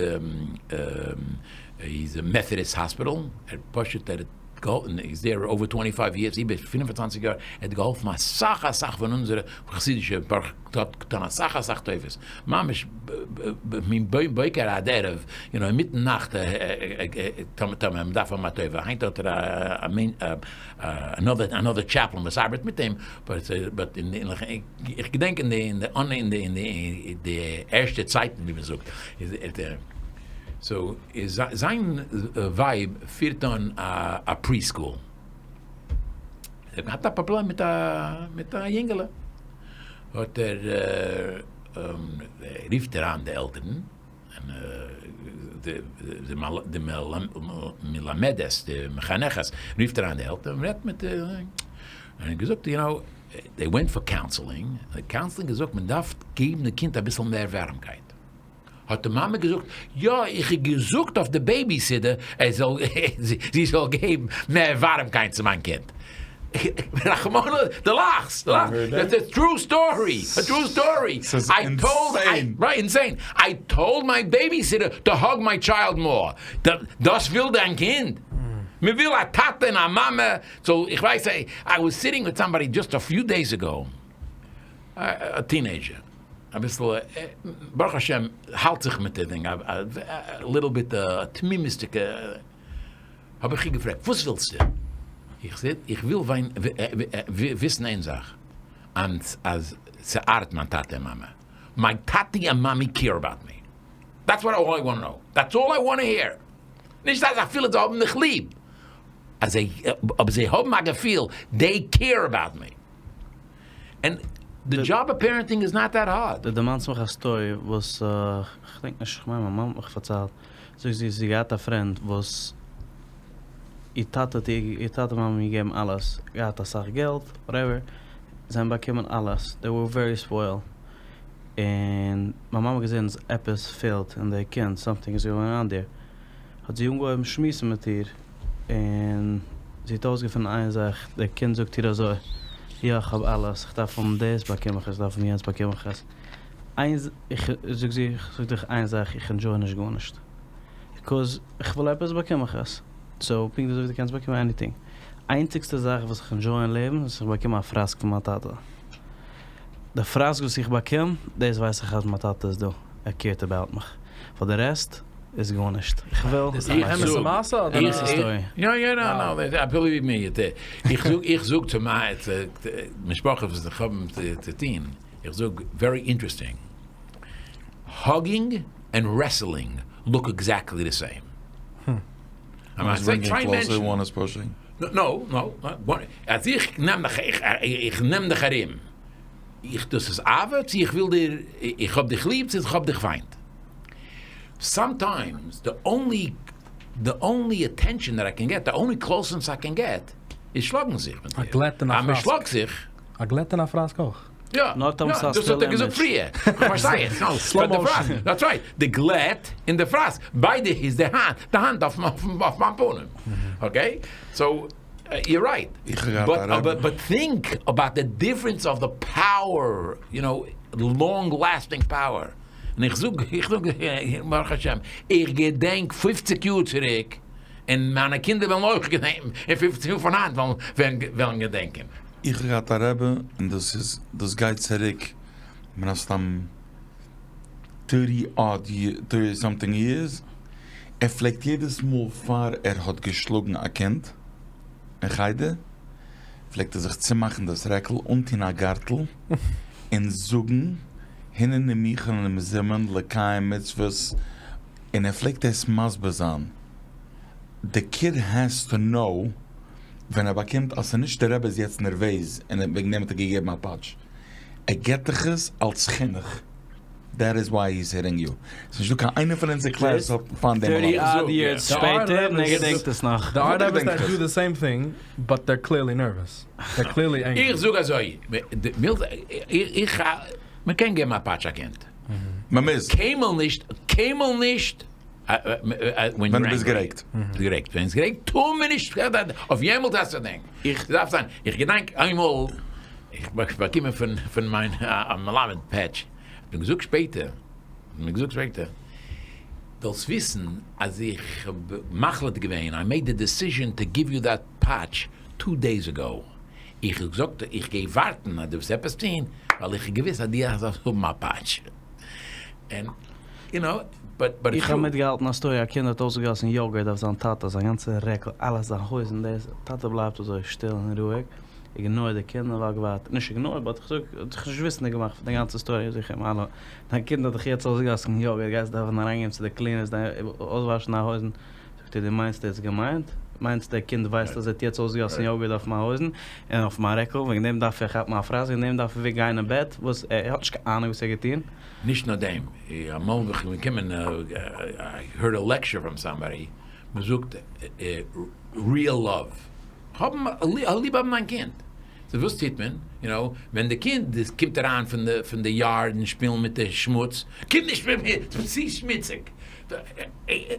היז א מעטהאדיסט האספיטעל, ער פשוט ער האט געהאלפן, היז דער אווער טווענטי פייוו יערס, איבער פינף און צוואנציג יאר, ער האט געהאלפן אסאך אסאך פון אונזערע חסידישע האט געטון אסאך אסאך טובות, ממש מבוקר עד ערב, יו נאו אינמיטן נאכט טאמער מ'דארף האבן א טובה, היינט האט ער א אנאדער טשעפלען וואס ארבעט מיט אים, באט איך געדענק אין די אין די אין די ערשטע צייטן ווי מ'זאגט, סאו זיין ווייב פירט אן א פרי סקול, זי האט געהאט א פראבלעם מיט א מיט א יונגעלע, האט ער רופט ער אריין די עלטערן, און די מלמדת, די מחנכת, רופט אריין די עלטערן און רעדט מיט די, און האט געזאגט, יו נאו, דעי ווענט פאר קאונסעלינג, די קאונסעלינג געזאגט מען דארף געבן די קינד אביסל מער ווארעמקייט. האט די מאמע געזאגט, יא, איך האב געזאגט אויף די בעיביסיטער ער זאל, זי זאל געבן מער ווארעמקייט צו מיין קינד. רחמנא, דו לאכסט, דו לאכסט, דעטס א טרו סטארי, א טרו סטארי, ס'איז איי טאלד, אינסעין. רייט, אינסעין, איי טאלד מיי בעיביסיטער טו האג מיי טשיילד מאר, דאס וויל דיין קינד? מען וויל א טאטע און א מאמע זאל, איך ווייס, איי וואס סיטינג וויט סאמבאדי דזשאסט א פיו דעיס עגאו, א טינעידזשער, אביסל, ברוך השם האלט זיך מיט די דינג, א ליטל ביט תמימות'דיגע, האב איך איר געפרעגט וואס ווילסטו? איך זע, איך וויל וויסן איין זאך, אז ס'ארט מיין טאטע און מאמע, מיי טאטי און מאמי קעיר אבאוט מי, דעטס וואט אלל איי וואנט טו נאו, דעטס אלל איי וואנט טו העיר, נישט אז אפילו זיי האבן מיך ליב, אז זיי, אבער זיי האבן א געפיל, דעי קעיר אבאוט מי. ענד די דזשאב אוו פערענטינג איז נאט דעט הארד. דו דערמאנסט מיך א סטארי וואס כ'דענק נישט, כ'מיין מיין מאמע האט מיך פארציילט, זאגט זי זי האט געהאט א פרענד וואס איר טאטע האט איר איר טאטע מאמע האבן איר געגעבן אלעס, געהאט אסאך געלט, וואטעווער, זיי האבן באקומען אלעס, דעי ווער ווערי ספוילד, און מיין מאמע האט געזען אז עפעס פעלט אין די קינד, סאמטינג איז גאוינג אן דעיר, האט זי אנגעהויבן שמועסן מיט איר, און זי האט אויסגעפונען איין זאך, דער קינד זאגט איר אזוי, יא איך האב אלעס, איך דארף האבן דאס באקום איך עס, איך דארף האבן יענץ באקום איך עס, איין איך זאגט זי, איך זאג דיך איין זאך, איך ענדזשוי נישט גארנישט, ביקאוז איך וויל עפעס באקום איך עס, סאו פונקט אזוי ווי דו קענסט באקומען עניטינג, איינציגסטע זאך וואס איך ענדזשוי אין לעבן איז איך באקום א פראסק פון מיין טאטע, די פראסק וואס איך באקום, דאס ווייס איך אז מיין טאטע איז דא, ער קעירט אבאוט מיך, פאר די רעסט איז גארנישט, איך וויל. דאס איז א אמת'ע מעשה אדער א סטארי? יא יא נא נא, ביליוו מי, איך זאג איך זאג צו מיין משפחה וואס איך האב צו טוהן, איך זאג ווערי אינטערעסטינג, האגינג ענד רעסלינג לוק עקזעקטלי די סעים. וואן איז ברינגינג קלאוסער וואן איז פושינג. נא נא, אז איך נעם דיך איך נעם דיך ארום, איך דאס איז אהבה צו איך וויל דיר איך האב דיך ליב צו איך האב דיך פיינט. סאמטיימס די אנלי די אנלי אטענשאן דעט איי קען געט, די אנלי קלאוסנעס איי קען געט, איז שלאגן זיך מיט א דיר. גלעט און א אז מען פראסק. שלאגט זיך. א גלעט און א פראסק אויך. יא, נאר טאמער יא, ס'איז א דאס סטיל האט ער געזאגט אימעדזש. פריער. איך פארשטיי עס. נאו, סלאו באט די פראסק, מאושען. דעטס רייט. די גלעט און די פראסק, ביידע איז די האנט, די האנט אויף אויף מיין פנים. אקעי? סאו, יור רייט. איך האב געהאט באט א רבי. באט טינק אבאוט די דיפרענס אוו די פאוער, יו נאו, לאנג לעסטינג פאוער. און איך זאג, איך זאג, ברוך השם, איך געדענק פופציג יאר צוריק, און מיינע קינדער וועלן אויך געדענקען, און פופציג יאר פון היינט וועלן וועלן געדענקען. איך האב געהאט א רבי, און דאס איז, דאס גייט צוריק מן הסתם טערטי אד יער, טערטי סאמטינג יערס, ער פלעגט יעדעס מאל פאר ער האט געשלאגן א קינד אין חדר, פלעגט ער זיך צומאכן דאס רעקל, אנטון א גארטל, און זאגן הנני מוכן ומזומן לקיים מצוות, און ער פלעגט עס מסביר זיין, די קיד העז טו נאו. ווען ער באקומט אז ס'נישט די רבי איז יעצט נערוועז און וועגן דעם האט ער געגעבן א פאטש, ער געט דיך עס אלס חינוך, דעט איז וויי היז היטינג יו, ס'נישט דא קיין איינער פון אונזער קלעס האט פיינט דעם טערטי מלמד. אד יערס שפעטער און ער געדענקט עס נאך. There are רעבעס that do the same thing but they're clearly nervous, they're clearly angry. איך זאג אזוי, איך מ'קען געבן א פאטש א קינד. מ'מוז. קיינמאל נישט, קיינמאל נישט ווען דו ביסט גערעגט. גערעגט. ווען איז גערעגט טאר מען נישט, אויף יעמאלט האסטו דענק. איך דארף זיין, איך געדענק איינמאל איך באקומען פון פון מיין א מלמד פעטש, האט מיר געזאגט שפעטער, האט מיר געזאגט שפעטער, זאלסט וויסן אז איך האב מחליט געווען, איי מעיד די דעסיזשען טו גיוו יו דעט פאטש טו דעיס אגאו, איך האב געזאגט איך גיי ווארטן אז דו וועסט עפעס טון, ווייל איך האב געוויסט אז דו דארפסט האבן א פאטש. און יו נאו, באט באט איך האב מיטגעהאלטן א סטארי א קינד האט אויסגעגאסן יאגורט אויף זיין טאטע זיין גאנצע רעקל אלעס זיין הויזן דאס טאטע בלייבט אזוי שטיל און רואיג איגנאר די קינד און וואק ווייטער נישט איגנאר באט איך זאג האט זיך נישט וויסענדיג געמאכט פון די גאנצע סטארי זיך אים אלע דיין קינד האט דיך יעצט אויסגעגאסן יאגורט גייסט דארפן אריינגיין צו די קלינערס אויסוואשן דיין הויזן זאגט ער דו מיינסט ער האט עס געמיינט? מיינסט דער קינד ווייסט אז ער האט יעצט אויסגעגאסן יאגורט אויף מיין הויזן און אויף מיין רעקל, וועגן דעם דארף ער כאפן א פראסק, וועגן דעם דארף ער גיין אין בעט, וואס ער האט נישט קיין אהנונג וואס ער האט געטון. נישט נאר דעם, אמאל ווען כ'בין געקומען, איי הערד א לעקטשער פראם סאמבאדי, מ'זאגט ריעל לאוו, האבן ליב האבן דיין קינד, סאו וואס טוט מען, יו נאו, ווען די קינד קומט אריין פון די יארד און שפילן מיט די שמוץ, קום נישט מיט מיר, ס'איז צו שמוציג,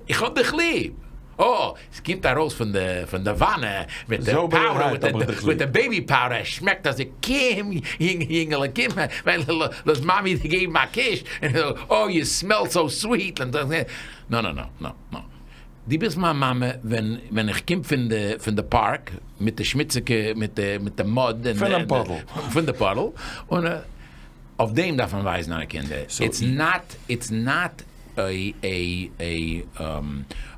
איך האב דיך ליב! אה, ס'קומט ארויס פון די פון די וואנע מיט די פאודער, מיט די בעיבי פאודער, עס שמעקט אזוי, קום יונגעלע קום, לאז מאמי דיר געבן א קיש, אה יו סמעל סאו סוויט, נא נא נא נא נא, דו ביסט מיין מאמע ווען ווען איך קום פון די פון די פארק מיט די שמוציגע מיט די מיט די מאד, פונעם פאדל, פון די פאדל, און אויף דעם דארף מען ווייזן אלע קינדער, איטס נאט איטס נאט עי עי עי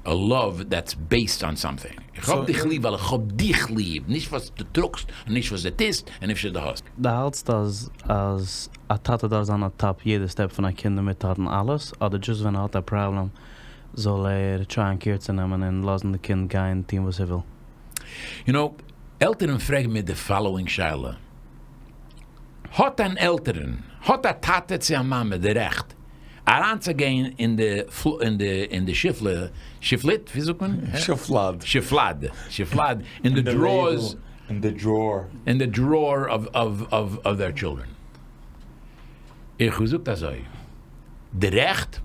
א לאוו דעטס בעיסד אן סאמטינג, איך האב דיך ליב ווייל איך האב דיך ליב, נישט וואס דו טראגסט און נישט וואס דו טוסט און נישט וואס דו האסט. דו האלטסט אז אז א טאטע דארף זיין אן טאפ יעדע סטעפ פון א קינד און מיטהאלטן אלעס, אדער דזשאסט ווען ער האט א פראבלעם זאל ער טרייען קעיר צו נעמען און לאזן די קינד גיין טון וואס ער וויל? יו נאו, עלטערן פרעגן מיר די פאלאואינג שאלה. האט אן עלטערן, האט א טאטע צו א מאמע די רעכט אריינצוגיין אין די אין די אין די שיפלע, שיפליט, ווי זאגט מען? שופלאד. שופלאד, שופלאד, אין די דרארס, אין די דראר. אין די דראר אוו אוו אוו אוו דעיר טשילדרען. איך האב געזאגט אזוי, די רעכט,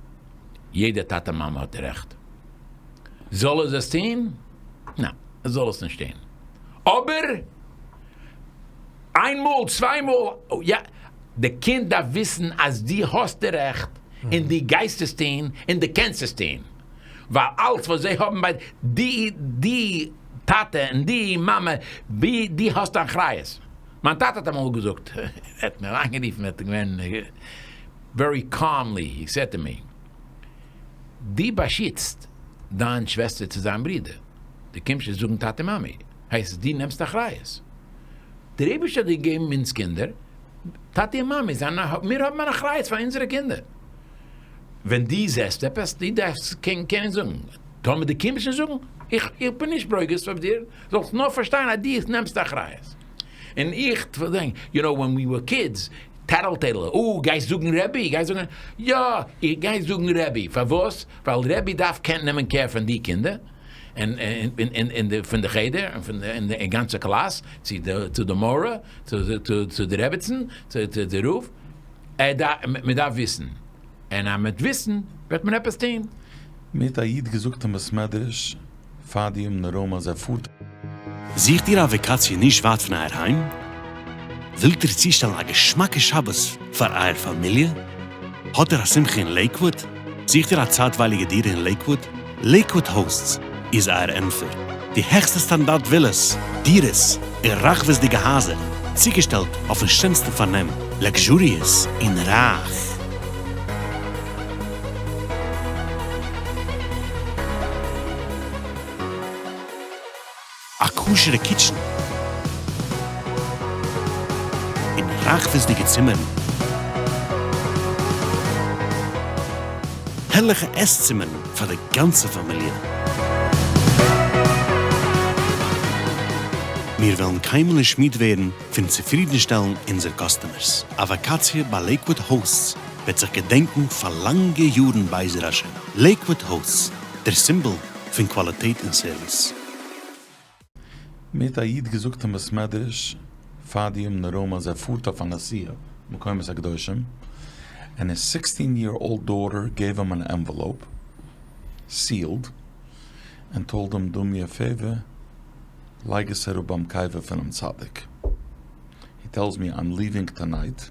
יעדע טאטע מאמע האט די רעכט. זאל ער עס טוהן? ניין, ער זאל עס נישט טוהן. אבער! איין מאל, צוויי מאל, יא, די קינד דארף וויסן אז דו האסט די רעכט און דו גייסט עס טון און דו קענסט עס טון, ווייל אלץ וואס זיי האבן ביי די, די טאטע און די מאמע, דו האסט אחריות. מיין טאטע האט אמאל געזאגט, ער האט מיר אריינגערופן, ער האט געווען ווערי קאמלי, הי סעד טו מי, דו באשיצט דיין שוועסטער צו זיין ברודער, דו קומסט נישט זאגן טאטע מאמי, הייסט עס דו נעמסט אחריות. דער אייבערשטער האט געגעבן אונז קינדער, טאטי און מאמי זענען א, מיר האבן אן אחריות פאר אונזערע קינדער. ווען דו זעסט עפעס, דו דארפסט קענען זאגן, טאמער דו קומסט נישט זאגן, איך איך בין נישט ברוגז אויף דיר, זאלסט נאר פארשטיין אז דו נעמסט אחריות. און איך דענק, יו נאו ווען ווי ווער קידס, טעטל טעיל, אה, גייסט זאגן רבי, גייסט זאגן, יא, איך גיי זאגן רבי, פארוואס? ווייל רבי דארף קענען נעמען קער פון די קינדער, און און די פון די חדר און פון די גאנצע קלאס צו די צו די מורה צו צו די רעבעצן צו צו די רב ער דארף מען דארף וויסן און אז מ'וועט וויסן וועט מען עפעס טוהן. מיר האט א איד געזאגט אין בית מדרש פאר די ימים נוראים אז ער פארט. זוכט איר א וואקאציע נישט ווייט פון אייער היים? ווילט איר צושטעלן א געשמאקע שבת פאר אייער פאמיליע? האט איר א שמחה אין לעיקוואוד? זוכט איר א צייטווייליגע דירה אין לעיקוואוד? לעיקוואוד האוסטס איז אייער ענטפער. די העכסטע סטאנדארט ווילעס, דירות, און רחבות'דיגע הייזער, צוגעשטעלט אויפן שענסטן פארנעם, לעקזשוריעס און רייך. א כשר'ע קיטשן און רחבות'דיגע צימערן, הערליכע עס-צימערן פאר די גאנצע פאמיליע. מיר וועלן קיינמאל נישט מיד ווערן פון צופרידנשטעלן אונזער customers. א וואקאציע ביי Lakewood Hosts וועט זיך געדענקן פאר לאנגע יארן בעזר השם. Lakewood Hosts, דער סימבאל פון קוואליטעט און סערוויס. מיר האט א איד געזאגט אין בית מדרש פאר די ימים נוראים אז ער פארט אויף א נסיעה מקומות הקדושים and his sixteen year old daughter gave him an envelope sealed and told him do me a favor לייג עס אראפ ביים קבר פונעם צדיק he tells me I'm leaving tonight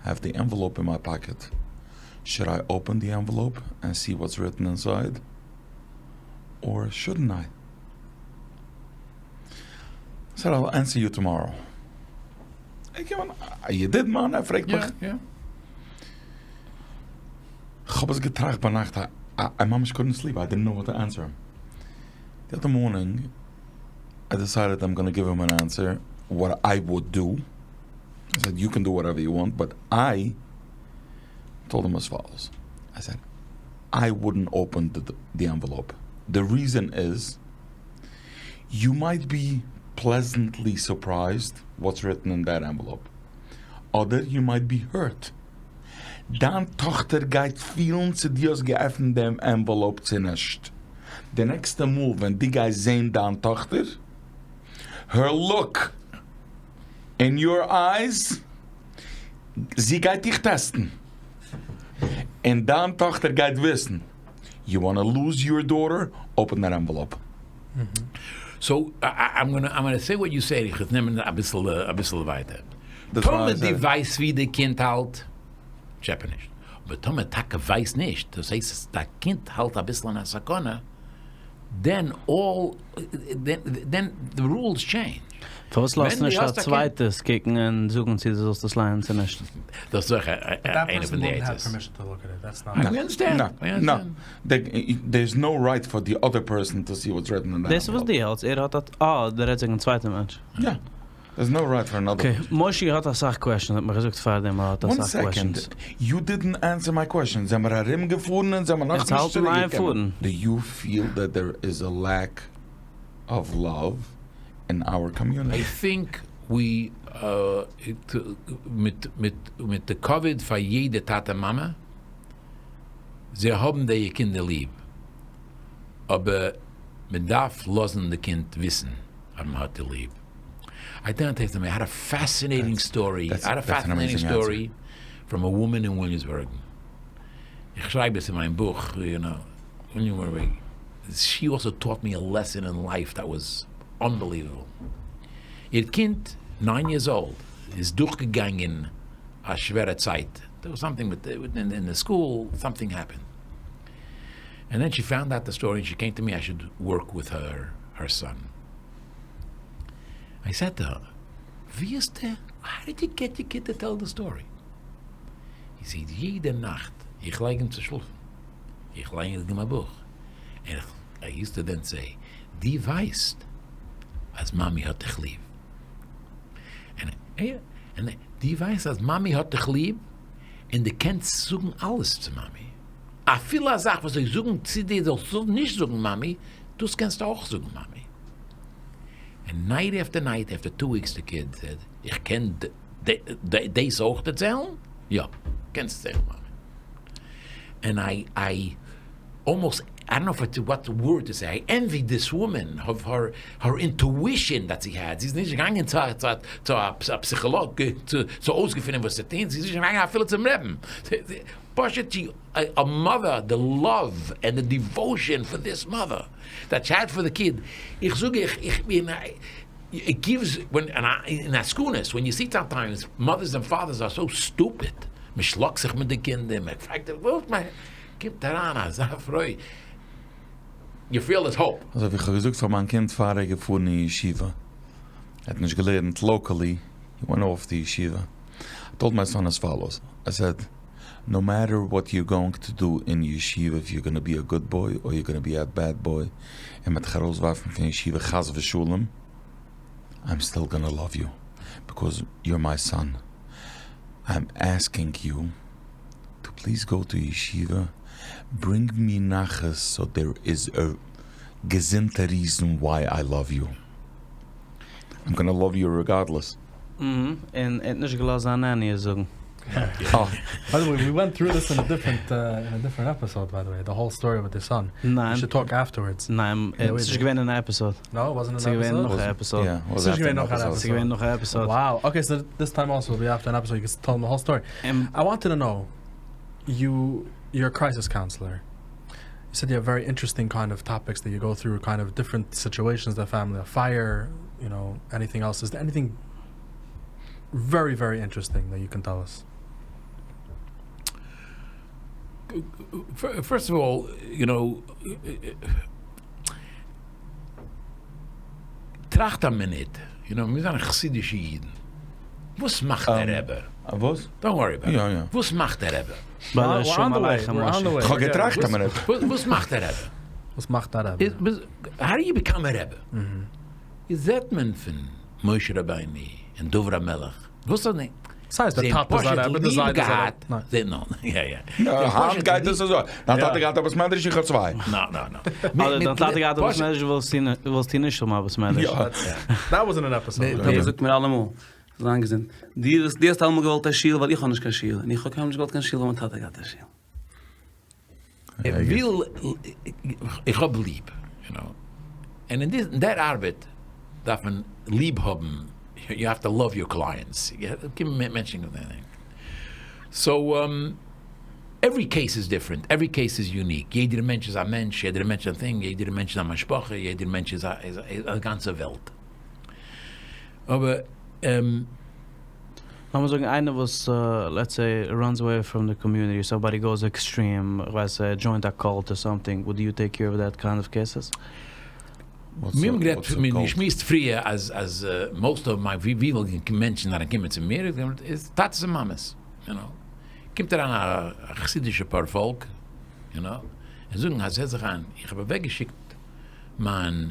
I have the envelope in my pocket should I open the envelope and see what's written inside or shouldn't I? Said I'll answer you tomorrow. איך מיין, א ידיד מיינער, ער פרעגט מיך. כ'האב עס געטראכט ביינאכט, I ממש couldn't sleep, I didn't know what to answer him. The other morning I decided I'm gonna give him an answer what I would do. I said you can do whatever you want, but I told him as follows. I said I wouldn't open the envelope. The reason is you might be pleasantly surprised what's written in that envelope. אדער you might be hurt. דיין טאכטער גייט פילן צו דו האסט געעפנט דעם envelope צו נישט. די נעקסטע מאל ווען דו גייסט זען דיין טאכטער, her look in your eyes, זי גייט דיך טעסטן. און דיין טאכטער גייט וויסן, you wanna lose your daughter, open that envelope. So, I'm gonna, I'm gonna say what you say, איך וועל נעמען אביסל, אביסל ווייטער. טאמער דו ווייסט ווי די קינד האלט, טשעפע נישט. אבער טאמער טאקע ווייסט נישט, דאס הייסט די קינד האלט אביסל אין א סכנה, then all, then, then the rules change. פארוואס לאזט נישט א צווייטעס קוקן און זאגן צו דו זאלסט עס ליינען צו נישט? דאס איז אויך איינע פון די עצות. I understand. No, there's no right for the other person to see what's written in that. דאס איז וואס דו האלטסט, ער האט א, אה, דער רעדט וועגן צווייטע מענטש. Yeah. There's no right for another. Okay, מושי האט אסאך questions, האט מיר געזאגט פאר דעם, ער האט אסאך questions. One second, you didn't answer my question. זעמיר ארומגעפארן און זעמיר נאכנישט צוריקגעקומען. Do you feel that there is a lack of love in our community? I think we, מיט מיט די כבוד פאר יעדע טאטע מאמע, זיי האבן די קינדער ליב, אבער מען דארף לאזן די קינד וויסן אז מען האט די ליב. I don't take them. I had a fascinating story. I had a fascinating story from a woman in Williamsburg. איך שרייב עס אין מיין בוך, you know, Williamsburg. She also taught me a lesson in life that was unbelievable. איר קינד, 9 years old, איז דורכגעגאנגען א שווערע צייט. There was something with the, in, in the school, something happened. And then she found out the story and she came to me, I should work with her, her son. I said to her, ווי איז דער, how did you get your kid to tell the story? He said, יעדע נאכט, איך לייג אים צו שלאפן. איך לייג אים א בוך. און איך, I used to then say, דו ווייסט, אז מאמי האט דיך ליב. און, און דו ווייסט, אז מאמי האט דיך ליב, און דו קענסט זאגן אלעס צו מאמי. אפילו א זאך, וואס זיי זאגן צו דיר, זאלסט נישט זאגן מאמי, דאס קענסטו אויך זאגן מאמי. And night after night, after 2 weeks, the kid said, איך קען דאס אויך דערציילן? יא, קענסט דערציילן, מאמי. And I almost, I don't know if it's what word to say, I envy this woman of her intuition that she had. זי איז נישט געגאנגען צו א פסיכאלאג, צו אויסגעפינען וואס צו טון. זי איז נישט געגאנגען אפילו צום רבין. פשוט, a mother, the love and the devotion for this mother that she had for the kid. איך זאג, איך בין, it gives, when, in עסקנות, when you see sometimes mothers and fathers are so stupid, מען שלאגט זיך מיט די קינדער, מען פרעגט, וואס, מען קומט אריין, אזא פרוי. You feel this hope. אזוי ווי איך האב געזאגט פאר מיין קינד פאר ער געפארן אין ישיבה. ער האט נישט געלערנט locally, he went off to yeshiva. I told my son as follows. I said, no matter what you're going to do in yeshiva, if you're going to be a good boy or you're going to be a bad boy, און מ'וועט דיך ארויסווארפן פון ישיבה חס ושלום, I'm still going to love you because you're my son. I'm asking you to please go to yeshiva, bring me nachas so there is a געזונטע reason why I love you. I'm gonna love you regardless. און ער האט נישט געלאזט זיין nanny עס זאגן. By the way, we went through this in a different in a different episode by the way, the whole story with the son. ניין. We should talk afterwards. ניין, עס איז נישט געווען אין א episode. No, it wasn't ס'איז an געווען episode? נאך א episode. Yeah, was ס'איז after געווען an נאך אן episode. ס'איז געווען נאך א episode. Wow. Okay, so this time also will be after an episode. You can tell them the whole story. I wanted to know, you you're a crisis counselor. You said you have very interesting kind of topics that you go through, kind of different situations, the family, a fire, you know, anything else. Is there anything very, very interesting that you can tell us? First of all, you know, טראכט א מינוט, you know, מיר זענען חסידישע אידן. וואס מאכט דער רבי? וואס? Don't worry about it. יא, יא. וואס מאכט דער רבי? We're on the way, we're on the way. כ'האב געטראכט א מינוט. וואס מאכט דער רבי? וואס מאכט דער רבי? How do you become a רבי? איז זעט מען פון משה רבינו און דוד המלך. וואס איז נישט? ס'הייסט דער טאטע איז א רבי, דער זיידע איז א רבי. ניין. זיי נאן, יא יא. היינט גייט עס אזוי. דיין טאטע געהאט א בית מדרש איך האב צוויי. נא נא נא. אדער דיין טאטע געהאט א בית מדרש וואלסטו נישט האבן א בית מדרש. That wasn't an episode. טאטע זאגט מיר אלעמאל, זיי געזונט. דו האסט אלעמאל געוואלט א שול ווייל איך האב נישט קיין שול. און איך האב קיינמאל נישט געוואלט קיין שול ווייל מיין טאטע געהאט א שול. איך וויל, איך האב ליב, you know. און אין דער ארבעט דארף מען ליב האבן, you have to love your clients. קומען מענטשן So, every case is different, every case is unique. יעדער מענטש איז א מענטש, יעדער מענטש איז א thing, יעדער מענטש איז א משפחה, יעדער מענטש איז א גאנצע וועלט. אבער, לאמיר זאגן איינער וואס let's say runs away from the community, somebody goes extreme, איך ווייס joined a cult or something, would you take care of that kind of cases? מיר האבן גערעדט, מיר האבן געשמועסט פריער אז אז most of my וויפיל מענטשן זענען געקומען צו מיר איז טאטעס און מאמעס, you know, קומט אריין א חסידישע פארפאלק, you know, און זאגן אז הער זיך איין, איך האב אוועקגעשיקט מיין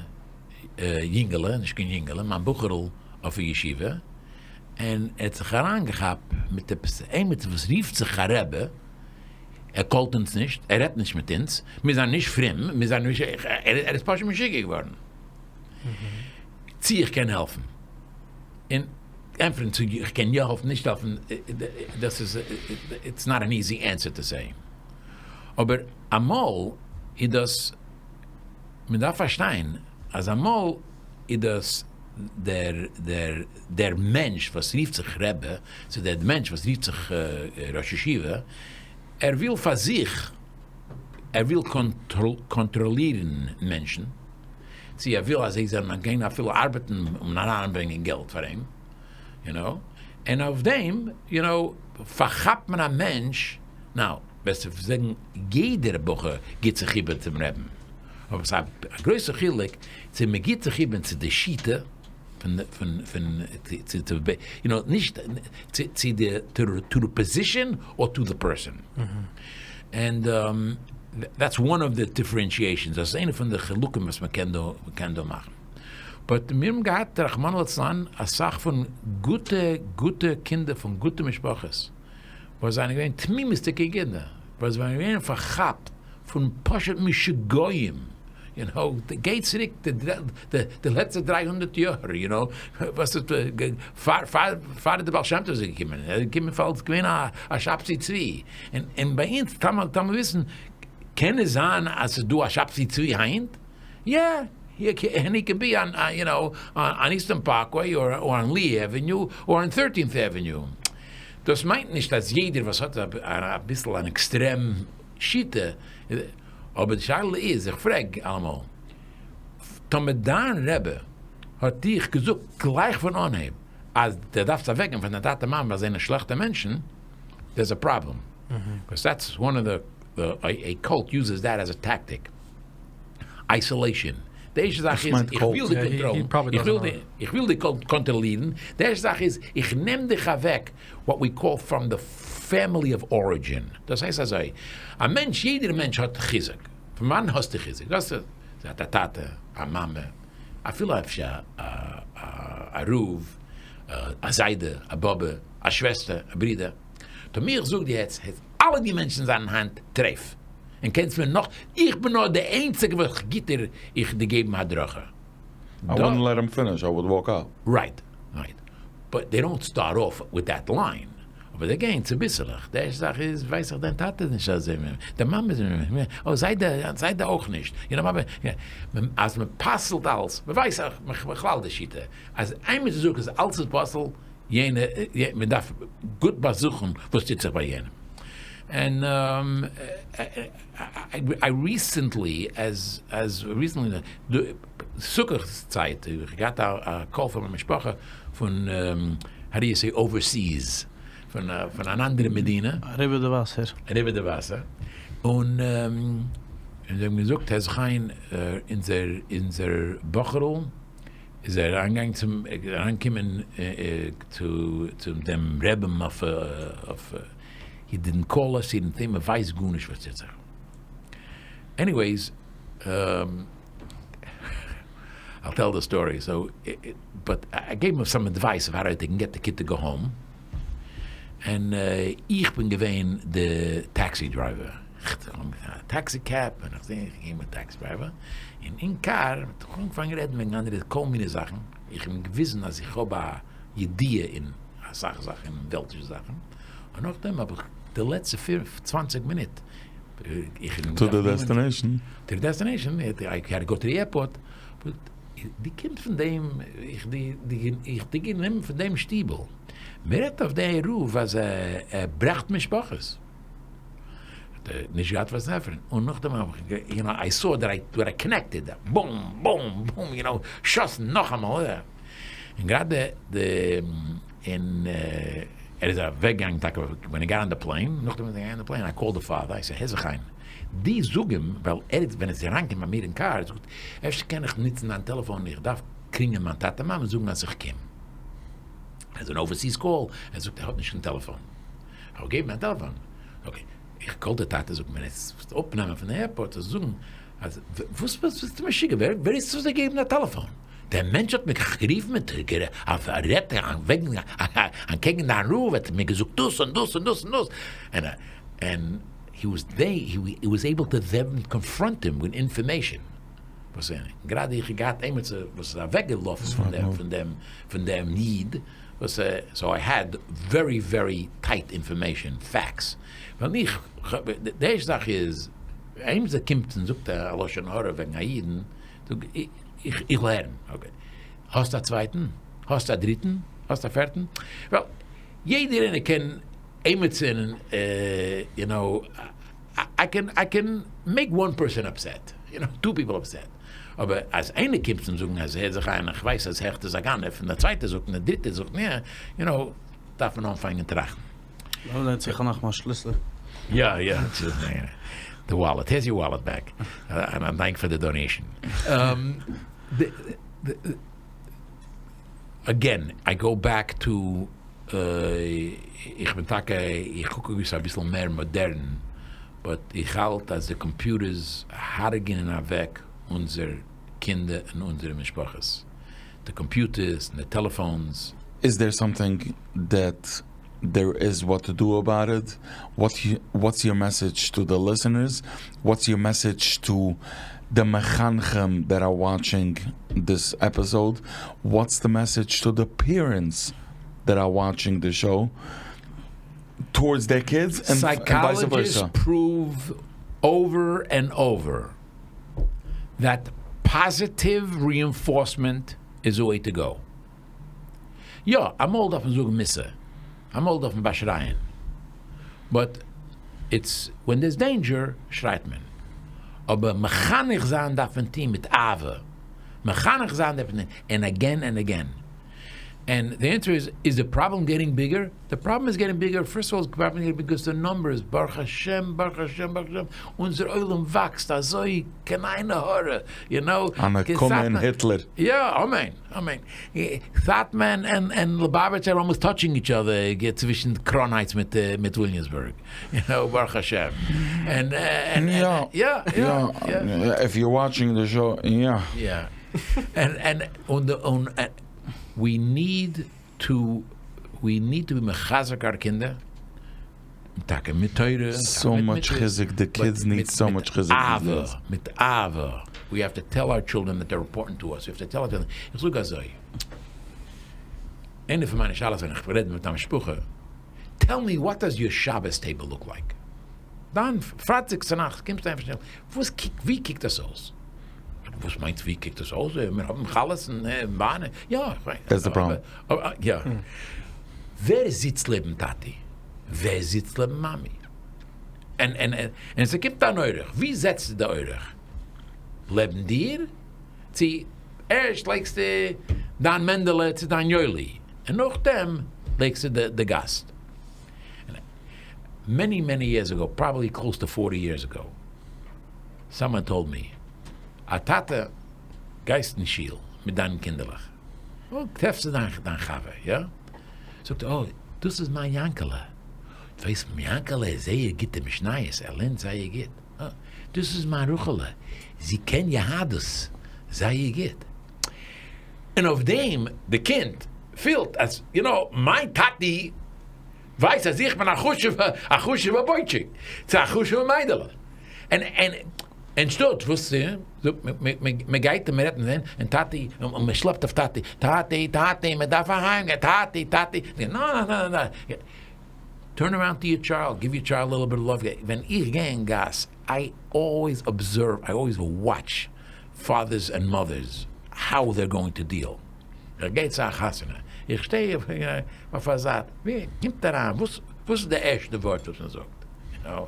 יונגעלע, נישט קיין יונגעלע, מיין בחור'ל אויף א ישיבה, און ער האט זיך אריינגעכאפט מיט עפעס עימיצער וואס רופט זיך א רבי, ער קאלט אונז נישט, ער רעדט נישט מיט אונז, מיר זענען נישט פרום, מיר זענען נישט, ער איז פשוט משוגע געווארן. צי איך קען העלפן? און ענטפערן צו איך קען יא העלפן, נישט העלפן, דאס איז, it's not an easy answer to say. אבער אמאל איז דאס, מען דארף פארשטיין אז אמאל איז דאס דער דער דער מענטש וואס רופט זיך רבי, צו דער מענטש וואס רופט זיך ראש ישיבה, ער וויל פאר זיך, ער וויל קאנטראלירן מענטשן, צו ער וויל אז זיי זאלן גיין אפילו ארבעטן און אריינברענגען געלט פאר אים, יו נאו, און אויף דעם, יו נאו, פארכאפט מען א מענטש, נאו, וועסטו זאגן יעדער בחור גיט זיך איבער צום רעבן, אבער ס'איז א גרויסע חילוק צו מען גיט זיך איבער צו די שיטה פון פון פון צו צו יו נאו נישט צו צו די to the position or to the person and that's one of the differentiations דאס איז איינע פון די חילוקים וואס מען קען דא מען קען דא מאכן but מיר האבן געהאט רחמנא לצלן אסאך פון גוטע גוטע קינדער פון גוטע משפחות וואס זענען געווען תמימות'דיגע קינדער, וואס זענען געווען פארכאפט פון פשוט משוגעים, יו נאו, גיי צוריק די לעצטע דריי הונדערט יאר, יו נאו, וואס איז פאר פאר די בעל שם טוב איז געקומען, ער איז געקומען פאר אלס געווען א שבתי צבי, און ביי אונז קען מען וויסן, קען עס זיין אז ס'איז דא א שבתי צבי היינט? יא, and he can be on, you know, on Eastern Parkway or on Lee Avenue or on Thirteenth Avenue. דאס מיינט נישט אז יעדער וואס האט אביסל אן עקסטרעם שיטה, אבער די שאלה איז, איך פרעג אלעמאל, טאמער דיין רבי האט דיך געזאגט גלייך פון אנהייב אז דו דארפסט אוועקגיין פון דיין טאטע מאמע ווייל זיי זענען שלעכטע מענטשן, there's a problem, because that's one of the, a cult uses that as a tactic. Isolation. די ערשטע זאך איז, איך וויל דיך קאנטראלן, איך וויל דיך קאנטראלירן, די ערשטע זאך איז, איך נעם דיך אוועק, what we call from the family of origin. דאס הייסט אזוי, א מענטש, יעדער מענטש האט חיזוק. פון וואנען האסטו חיזוק? דו האסט א טאטע, א מאמע, אפילו אפשר א רב, א זיידע, א באבע, א שוועסטער, א ברודער. טאמער איך זאג דיר יעצט, אלע די מענטשן זענען היינט טרייף. און קענסט מיר נאך, איך בין נאר די איינציגע וואס גיט דיר איך די געבן הדרכה. I wouldn't let him finish, I would walk out. Right, right. But they don't start off with that line. אבער זיי גייען צוביסלעך. די ערשטע זאך איז, ווייס איך, דיין טאטע איז נישט אזוי, די מאמע איז נישט, אוי זיידע, זיידע אויך נישט. יו נאו, אז מען פסל'ט אלס, מען ווייסט אויך בכלל די שיטה, אז איינמאל דו זאגסט אז אלס איז פסול, יענע, מען דארף גוט באזוכן וואס טוט זיך ביי יענעם. און איי ריסענטלי, עז, עז ריסענטלי, סוכות צייט, איך האב געהאט א קאל פון א משפחה פון, האו דו יו סעי, אווערסיס, פון אן אנדערע מדינה. אריבער די וואסער. אריבער די וואסער. און זיי האבן געזאגט, הער זיך איין, אונזער, אונזער בחור'ל איז אריינגעגאנגען צום, אריינגעקומען צו דעם רעבען אויף, אויף, הי דידנט קאל אס, הי דידנט טינג, מ'ווייסט גארנישט וואס טוט זיך. עניוועיס, I'll tell the story, so, but I gave him some advice of how they can get the kid to go home, and איך בין געווען די טעקסי דרייווער, טעקסי קעב, און איך זעה איך גיי מיט טעקסי דרייווער, און אין קאר האט ער אנגעפאנגען רעדן וועגן אנדערע כל מיני זאכן, איך האב אים געוויזן אז איך האב א ידיעה אין אסאך זאכן, אין וועלטישע זאכן, און נאכדעם האב איך די לעצטע צוואנציג מינוט, איך טו די דעסטינעישן. טו די דעסטינעישן, איי העד טו גאו טו די עירפארט, באט די קומט פון דעם, איך די איך די גענומען פון דעם שטיבל, מען רעדט אויף דער רב אז ער ברעכט משפחות, האט ער נישט געהאט וואס ענטפערן, און נאכדעם האב איך, יו נאו, איי סאו דעט איי דעט איי קאנעקטעד, בום בום בום, יו נאו, שאסן נאכאמאל, און גראדע די און ער איז אוועק געגאנגען טאקע ווען הי גאט אן די פלעין, נאכדעם ווען ער איז געגאנגען אן די פלעין, איי קאלד די פאדער, איי סעד הער זיך איין, דו זאג אים, ווייל ער איז ווען ער איז אריינגעקומען ביי מיר אין קאר, ער זאגט אפשר קען איך נוצן דיין טעלעפאן, איך דארף קלינגען מיין טאטע מאמע זאגן אז איך קום, איז אן אווערסיס קאל, ער זאגט ער האט נישט קיין טעלעפאן, איך האב געגעבן מיין טעלעפאן, אקעי, איך קאל די טאטע זאגט ווען ער וועט אפנעמען פון די עירפארט זאל זאגן אז וואס ביסטו משוגע, ווער איז צו זיי געבן א טעלעפאן? דער מענטש האט מיך גערופן מיט גערעדט וועגן אנטקעגן דיין רב האט מיר געזאגט דאס און דאס און דאס און דאס, ענד הי וואס דעי הי וואס עיבל טו דען קאנפראנט הים וויט אינפארמעישאן, וואס גראדע איך האב געהאט עימיצער וואס איז אוועק געלאפן פון דעם פון דעם פון דעם איד וואס סאו איי העד ווערי ווערי טייט אינפארמעישאן פעקטס, ווייל איך די ערשטע זאך איז עימיצער קומט און זאגט א לשון הרע וועגן א אידן זאג איך, איך וויל הערן. אקעי. האסט א צווייטן? האסט א דריטן? האסט א פערטן? ווייל יעדער איינער קען עימיצן, יו נאו, איי קען, איי קען מעיק וואן פערסאן אפסעט, יו נאו, טו פיפל אפסעט. אבער אז איינער קומט און זאגן אז הער זיך איין, איך ווייס אז העכט איז א גנב, און דער צווייטער זאגט און דער דריטער זאגט, יא, יו נאו, דארף מען אנפאנגען טראכטן. לאמיר זען צו איך האב נאך מיין שליסל. יא יא, די וואלעט, הערס יור וואלעט בעק, און טענק פאר די דאנעישאן. אגעין, איי גאו בעק טו, איך בין טאקע, איך קוק אויס אביסל מער מאדערן, באט איך האלט אז די קאמפיוטערס הרג'נען אוועק אונזער קינדער און אונזערע משפחות. די קאמפיוטערס און די טעלעפאונס. איז דער סאמטינג דעט דער איז וואט טו דו אבאוט איט? וואטס יור מעסעדזש טו די ליסענערס? וואטס יור מעסעדזש טו די מחנכים דעט אר וואטשינג דיס עפיסאוד? וואטס די מעסעדזש טו די פערענטס דעט אר וואטשינג די שאו טארדס דעיר קידס ענד ווייס ווערסא? סייקאלעדזשיסט פראוו אווער ענד אווער דעט פאזיטיוו ריאינפארסמענט איז די וועי טו גאו. יא, אמאל דארף מען זאגן מוסר, אמאל דארף מען באשרייען, באט איטס ווען דערס דעינדזשער שרייט מען. אבער מחנך זיין דארף מען טוהן מיט אהבה, מחנך זיין דארף מען טוהן ענד אגעין ענד אגעין. ענד די ענסער איז, איז די פראבלעם געטינג ביגער? די פראבלעם איז געטינג ביגער, פירסט אוו אלל איז פראבלעם געטינג ביגער ביקאוז די נומבערס, ברוך השם ברוך השם ברוך השם, אונזער עולם וואקסט אזוי קיין עין הרע, יו נאו, א נקמה אין היטלער. יא, אמן אמן, סאטמאר ענד ליובאוויטש אר אלמאסט טאטשינג איטש אדער צווישן קראון הייטס מיט וויליאמסבורג, יו נאו, ברוך השם, ענד יא יא יא, איף יור וואטשינג די שאו, יא. יא, ענד און ווי ניד טו ווי ניד טו בי מחזק אר קינדער, טאקע מיט תורה, סאו מאטש חיזוק, די קידס ניד סאו מאטש חיזוק דיס דעיס. מיט אהבה, מיט אהבה. We have to tell our children that they're important to us. We have to tell our children. איך זאג אזוי, איינע פון מיינע שאלות ווען איך רעד מיט א משפחה, tell me what does your Shabbos table look like? דיין פרייטאג צונאכטס קומסטו אהיים פון שול, וואס קוקט, ווי קוקט דאס אויס? וואס מיינט ווי קוקט דאס אויס? מיר האבן חלות און וויין, יא, איך ווייס. That's the problem. יא. ווער זיצט לעבן טאטי? ווער זיצט לעבן מאמי? און און און ס'קומט אן אורח, ווי זעצסטו די אורח? לעבן דיר? צו ערשט לייגסטו דיין מענדעלע צו דיין יואלי, און נאכדעם לייגסטו די גאסט? Many many years ago, probably close to forty years ago, someone told me, א טאטע גייסט אין שול מיט דיינע קינדערלעך, און טרעפסטו דיין דיין חבר, יא? זאגט ער, אוי, דאס איז מיין יאנקעלע, דו ווייסט יאנקעלע איז זייער גוט אין משניות, ער לערנט זייער גוט, אה, דאס איז מיין רחל'ע, זי קען יהדות זייער גוט. און אויף דעם די קינד פילט אז, יו נאו, מיין טאטי ווייסט אז איך בין א חשוב'ע, א חשוב'ע בויטשיק, צו א חשוב'ע מיידעלע. און, און, אנשטאט וואס צו, מען גייט און מען רעדט מיט דעם, און טאטי, און מען שלעפט אויף טאטי, טאטי, טאטי, מען דארף אהיים גיין, טאטי, טאטי, נא, נא, נא, נא, טורן אראונד טו יור טשיילד, גיוו יור טשיילד א ליטל ביט אוו לאוו, ווען איך גיי אין גאס, איי אלוועיס אבזערוו, איי אלוועיס וואטש פאדערס ענד מאדערס, האו דעיר גאוינג טו דיעל, איך גיי צו א חתונה, איך שטיי אויף א זייט, ווער קומט אריין, וואס איז די ערשטע ווארט וואס מען זאגט, יו נאו,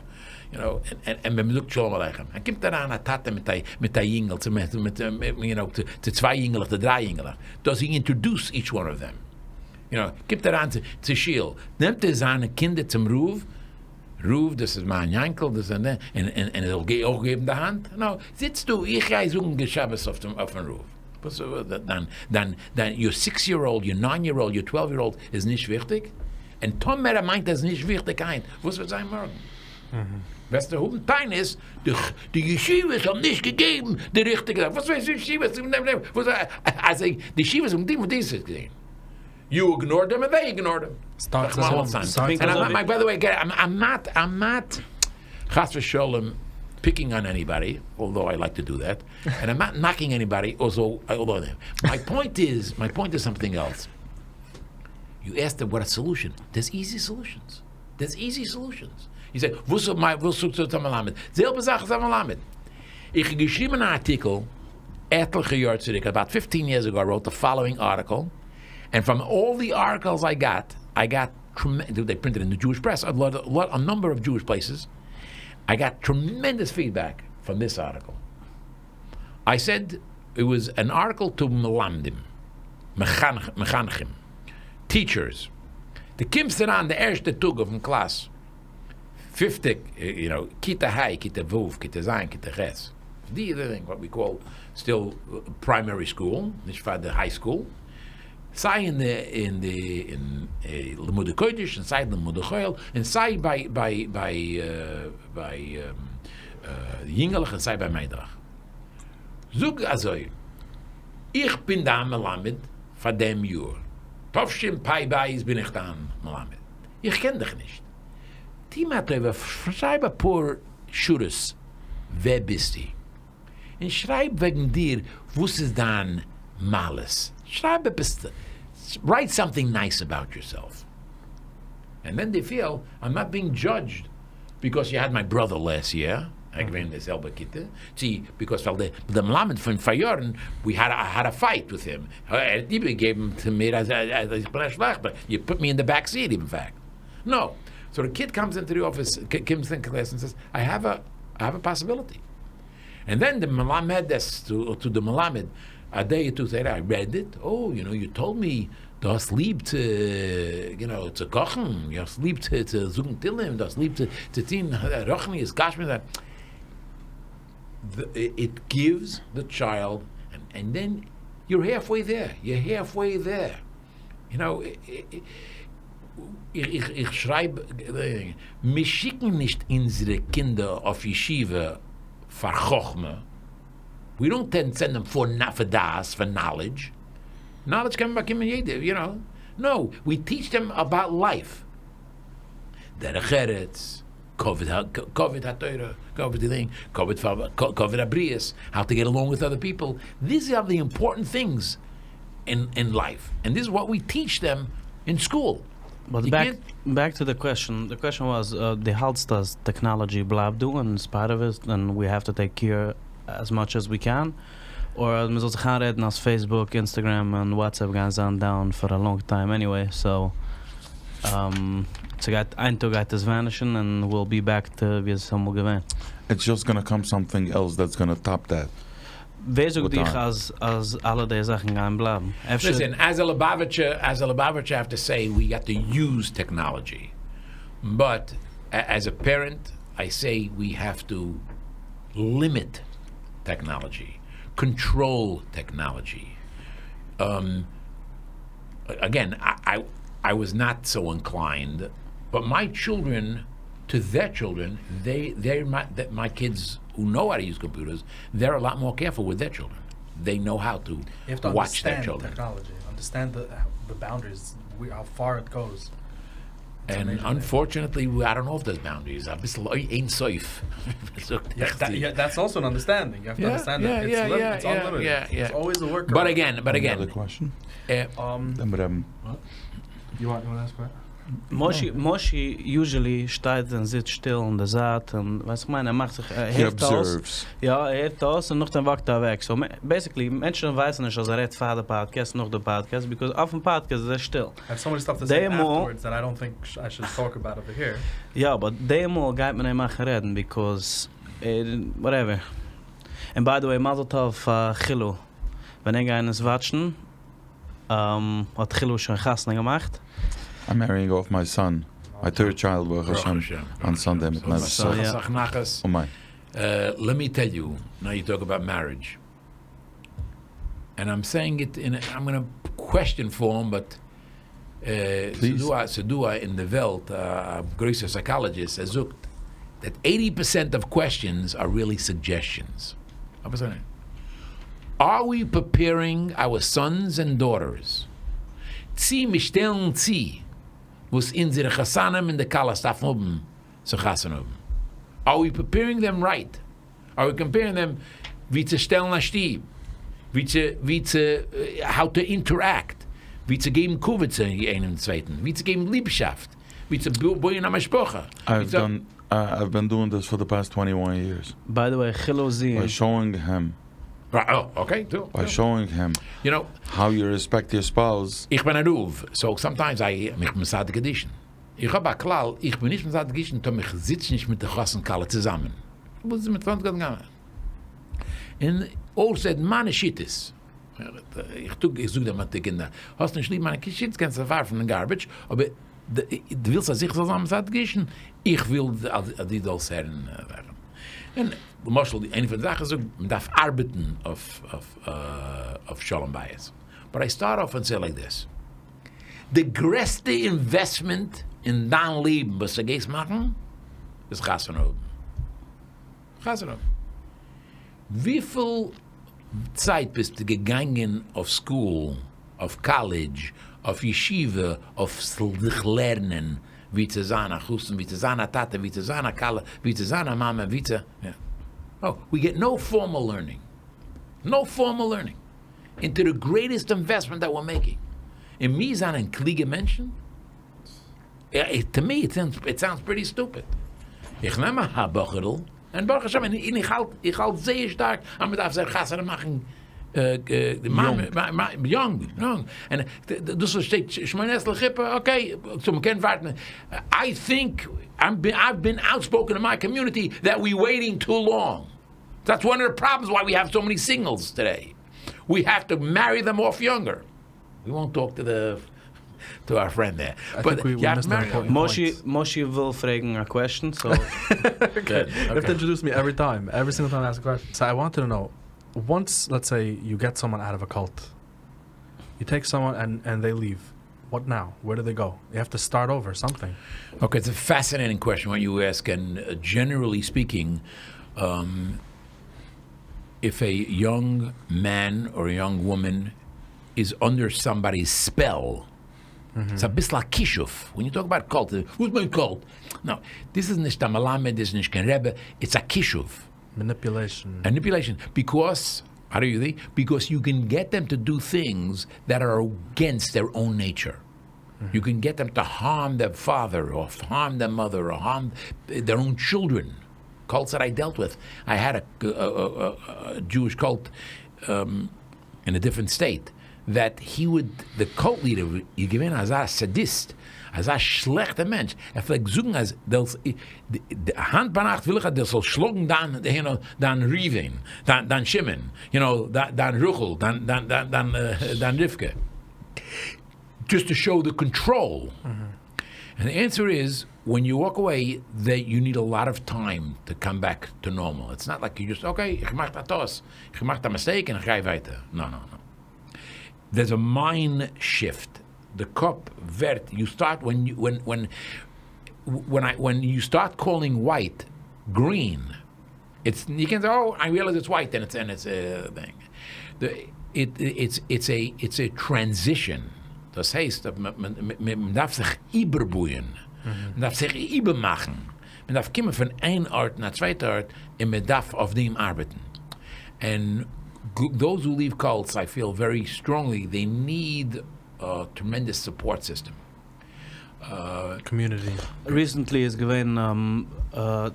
יו נאו, און ווען מ'זאגט שלום עליכם, ער קומט אריין א טאטע מיט א מיט א יונגעל צו מיט מיט יו נאו צו צוויי יונגעלעך צו דריי יונגעלעך, דאז הי אינטראדוס איטש וואן אוו דעם, יו נאו, קומט אריין צו צו שול, נעמט ער זיינע קינדער צום רב, רב דאס איז מיין יענקל דאס איז און און ער זאל אויך געבן די האנט, נאו, זיצט דא איך גיי זאגן גוט שבת אויף דעם אויפן רב, וואס דיין דיין דיין יור סיקס יער אולד, יור ניין יער אולד, יור טוועלוו יער אולד איז נישט וויכטיג? און טאמער ער מיינט אז נישט וויכטיג היינט, וואס וועט זיין מארגן? וועסטו האבן טענות, די ישיבות האבן נישט געגעבן די ריכטיגע זאך, וואס ווייסט ישיבות, אז די ישיבות האבן געטון וואס דו האסט געטון, יו איגנארד דעם און דעי איגנארד דעם. ביי די וועי, איים נאט, איים נאט חס ושלום פיקינג אן עניבאדי, אלדאו איי לייק טו דו דעט, און איים נאט נאקינג עניבאדי, אלזא, מיי פוינט איז, מיי פוינט איז סאמטינג עלס. יו עסקד וואט א סעלושען, דערס איזי סעלושענס, דערס איזי סעלושענס, יו סעי וואס איז מיין וואס זאגסטו צו א מלמד, זעלבע זאך איז א מלמד, איך האב געשריבען א ארטיקל עטליכע יאר צוריק אבאוט פיפטין יערס אגאו איי ראוט די פאלאווינג ארטיקל, ענד פראם אלל די ארטיקלס איי גאט, איי גאט דעי פרינטעד אין די דזשואיש פרעס, א נומבער אוו דזשואיש פלעיסעס, איי גאט טרעמענדעס פידבעק פראם דיס ארטיקל. איי סעד איט וואס ען ארטיקל טו מלמדים, מחנכים, טיטשערס, דו קומסט אריין די ערשטע טאג אויפן קלאס, פיפטע, יו נאו, כיתה ה', כיתה ו', כיתה ז', כיתה ח', די וואט ווי קאל סטיל פריימערי סקול, נישט פאר די היי סקול, סיי אין די אין די אין לימודי קודש און סיי אין לימודי חול און סיי ביי ביי ביי ביי יונגעלעך און סיי ביי מיידלעך. זאג אזוי, איך בין דיין מלמד פאר דעם יאר, תשפ"ב בין איך דיין מלמד, איך קען דיך נישט, טו מיר א טובה שרייב אפאר שורות ווער ביסטו? און שרייב וועגן דיר וואס איז דיין מעלות, שרייב עפעס, רייט סאמטינג נייס אבאוט יור סעלף, ענד דען דעי פיעל איים נאט בינג דזשאדזשד ביקאוס יו העד מיי בראדער לעסט יער, ער איז געווען אין די זעלבע כיתה, צו ביקאוס ווייל די די מלמד פון פאריארן ווי העד העד א פייט וויט הים, ער האט איבערגעגעבן צו מיר אז איך בין א שלעכטער, יו פוט מי אין די בעק סיעט אין פעקט, נאו, סאו די קיד קאמס אינטו די אפיס, קומס אין קלעס און סעיס איי העוו א, איי העוו א פאסיביליטי. און דען די מלמדת טו די מלמד א דעי טו סעי איי רעד איט, או יו נאו יו טאלד מי דו האסט ליב צו יו נאו צו קאכן, דו האסט ליב צו צו זאגן תהלים, דו האסט ליב צו צו טון רוחניות גשמיות, איט גיווס די טשיילד ענד דען יור העלף וועי דער, יור העלף וועי דער, יו נאו איך שרייב, מיר שיקן נישט אונזערע קינדער אויף ישיבה פאר חכמה, ווי דאנט סענד דעם פאר פאר דעת, פאר נאלעדזש, נאלעדזש קען מען באקומען יעדער, יו נאו, נאו, ווי טיטש דעם אבאוט לייף, דרך ארץ. כבוד כבוד התורה, כבוד די דינג, כבוד פאר כבוד הבריות, how to get along with other people, these are the important things in in life, and this is what we teach them in school. But back back to the question, the question was דו האלטסט אז technology בלייבט דא און איז part of it and we have to take care as much as we can, or אז מ'זאל זיך איינרעדן אז Facebook, Instagram און WhatsApp גייען זיין down for a long time anyway, so ס'גייט איין טאג גייט עס vanishen און we'll be back to ווי עס איז אמאל געווען. It's just gonna come something else that's gonna top that. ווער זאגט דיך אז אז אלע די זאכן גייען בלייבן? אפשר. Listen, as a Lubavitcher, as a Lubavitcher I have to say we got to use technology, but as a parent I say we have to limit technology, control technology. Um, again, I, I, I was not so inclined, but my children, to their children, they, they my, my kids who know how to use computers, they're a lot more careful with their children. They know how to, You have to watch their understand children. technology, understand the the boundaries, we, how far it goes. It's And amazing. unfortunately, I don't know if there's boundaries. A ביסל אין סוף. Yeah, that, yeah, that's also an understanding. You have to Yeah, understand yeah, that it's, yeah, lim- yeah, it's yeah, unlimited. yeah, yeah. It's always a workaround. But again, but Another again, question? Um, you want you want to ask what? Moshe, Moshe usually שטייט און זיצט שטיל אין די זייט און ווייסט איך מיין ער מאכט זיך ער הערט אויס יא ער הערט אויס און נאכדעם walk ט ער אוועק so basically מענטשן ווייסן נישט אז ער רעדט פאר די podcast נאך די podcast because אויפן podcast איז ער שטיל. I have so many stuff to say afterwards that I don't think I should talk about over here. יא but די מאל גייט מען אים מאכן רעדן because whatever. און by the way מזל טוב פאר חילו ווען ענק גייען עס watch ן האט חילו שוין חתונה געמאכט. I'm marrying off my son, my third child ברוך השם, on Sunday מיט מיין אסאך נחת. אמן. Let me tell you, now you talk about marriage, and I'm saying it in, I'm gonna question form, but ס'דא ס'דא אין די וועלט א גרויסע psychologist ער זאגט that eighty percent of questions are really suggestions. Are we preparing our sons and daughters צי מיר שטעלן צו וואס אונזערע חתנים און די כלות דארפן האבן צו חתונה האבן? Are we preparing them right? Are we preparing them ווי צו שטעלן א שטוב, ווי צו ווי צו how to interact, ווי צו געבן כבוד צו איינעם צווייטן, ווי צו געבן ליבשאפט, ווי צו בויען א משפחה, ווי I've צו. done I've been doing this for the past 21 years. By the way, חילו זון. By showing him. Okay, טו. By showing him. You know. How you respect your spouse. איך בין א רב, so sometimes I, איך בין מסדר קידושין. איך האב א כלל, איך בין נישט מסדר קידושין טאמער איך זיץ נישט מיט די חתן כלה צוזאמען. וואס איז מיט פאנט גאנג און אויסער מיינע שיטות. איך טו, איך זאג דעם די קינדער, האסט נישט ליב מיינע שיטות קענסט זיי ווארפן אין garbage, אבער דו ווילסט אז איך זאל זיין מסדר קידושין? איך וויל אז דו זאלסט הערן זאכן. און למשל איינע פון די זאכן זאגט מען דארף ארבעטן אויף אויף שלום בית. But I start off and say like this, די גרעסטע investment אין דיין לעבן וואס דו גייסט מאכן איז חתונה האבן. חתונה האבן. וויפיל צייט ביסטו געגאנגען אויף school, אויף college, אויף ישיבה, אויף זיך לערנען ווי צו זיין א חתן, ווי צו זיין א טאטע, ווי צו זיין א כלה, ווי צו זיין א מאמע, ווי צו. Oh, we get no formal learning. No formal learning. Into the greatest investment that we're making. און מיר זענען קלוגע מענטשן? To me it sounds pretty stupid. איך נעם א בחור'ל, און ברוך השם, און איך האלט, איך האלט זייער שטארק אז מען דארף זיי חתונה מאכן יונג, יונג, און דאס וואס שטייט שמונה עשרה לחופה, okay, so מען קען ווארטן, I think, I've been outspoken in my community that we waiting too long. That's one of the problems why we have so many singles today. We have to marry them off younger. We won't talk to the to our friend there. I But think we, we you have missed to an marry important Moshe, point. Moshe וויל פרעגן א question, so Good. You have to introduce me every time. Every single time I ask a question. So I wanted to know, once, let's say, you get someone out of a cult, you take someone and, and they leave. What now? Where do they go? You have to start over, something. Okay, it's a fascinating question what you ask, and uh, generally speaking, um, if a young man or a young woman is under somebody's spell, ס'איז אביסל א כישוף, ווען יו טאלק אבאוט קולט, וואס מיינט קולט? נאו, דאס איז נישט א מלמד, דאס איז נישט קיין רבי, איטס א כישוף. מעניפולעישן. מעניפולעישן, ביקאוס, האו דו יו סי, ביקאוס יו קען געט דעם טו דו טינגס דעט אר אגענסט דעיר אוין נעיטשער. יו קען געט דעם טו הארם דעיר פאדער אר הארם דעיר מאדער אר הארם דעיר אוין טשילדרען. קולטס דעט איי דעלט וויט, איי העד א דזשואיש קולט אין א דיפרענט סטעיט דעט הי וואד, די קולט לידער איז געווען אזא סאדיסט, אזא שלעכטע מענטש, ער פלעגט זאגן אז היינט ביינאכט וויל איך אז דו זאלסט שלאגן דיין יו נאו דיין ראובן, דיין שמעון, יו נאו דיין רחל, דיין רבקה, דזשאסט טו שאו די קאנטראל. און די ענסער איז, ווען יו וואלק אוועי דעט יו ניד א לאט אוו טיים טו קאם בעק טו נארמאל, איטס נאט לייק יו דזשאסט אקעי איך געמאכט א טעות, איך געמאכט א מיסטעיק און איך גיי ווייטער, נא נא נא, דערס א מיינד שיפט, די קאפ ווערט, יו סטארט ווען ווען ווען ווען איי ווען יו סטארט קאלינג ווייט גרין, איטס יו קען סעי אוי איי ריעלייז איטס ווייט ענד איטס ענד איטס איטס איטס א איטס א טרענזישען דאס הייסט אז מען דארף זיך איבערבויען מען דארף זיך איבערמאכן מען דארף קומען פון איין ארט אין א צווייטע ארט און מען דארף אויף דעם ארבעטן און דאוז הו ליוו קולטס איי פיל ווערי סטראנגלי דעי ניד א טרעמענדעס סופארט סיסטעם. קאמיוניטי. ריסענטלי איז געווען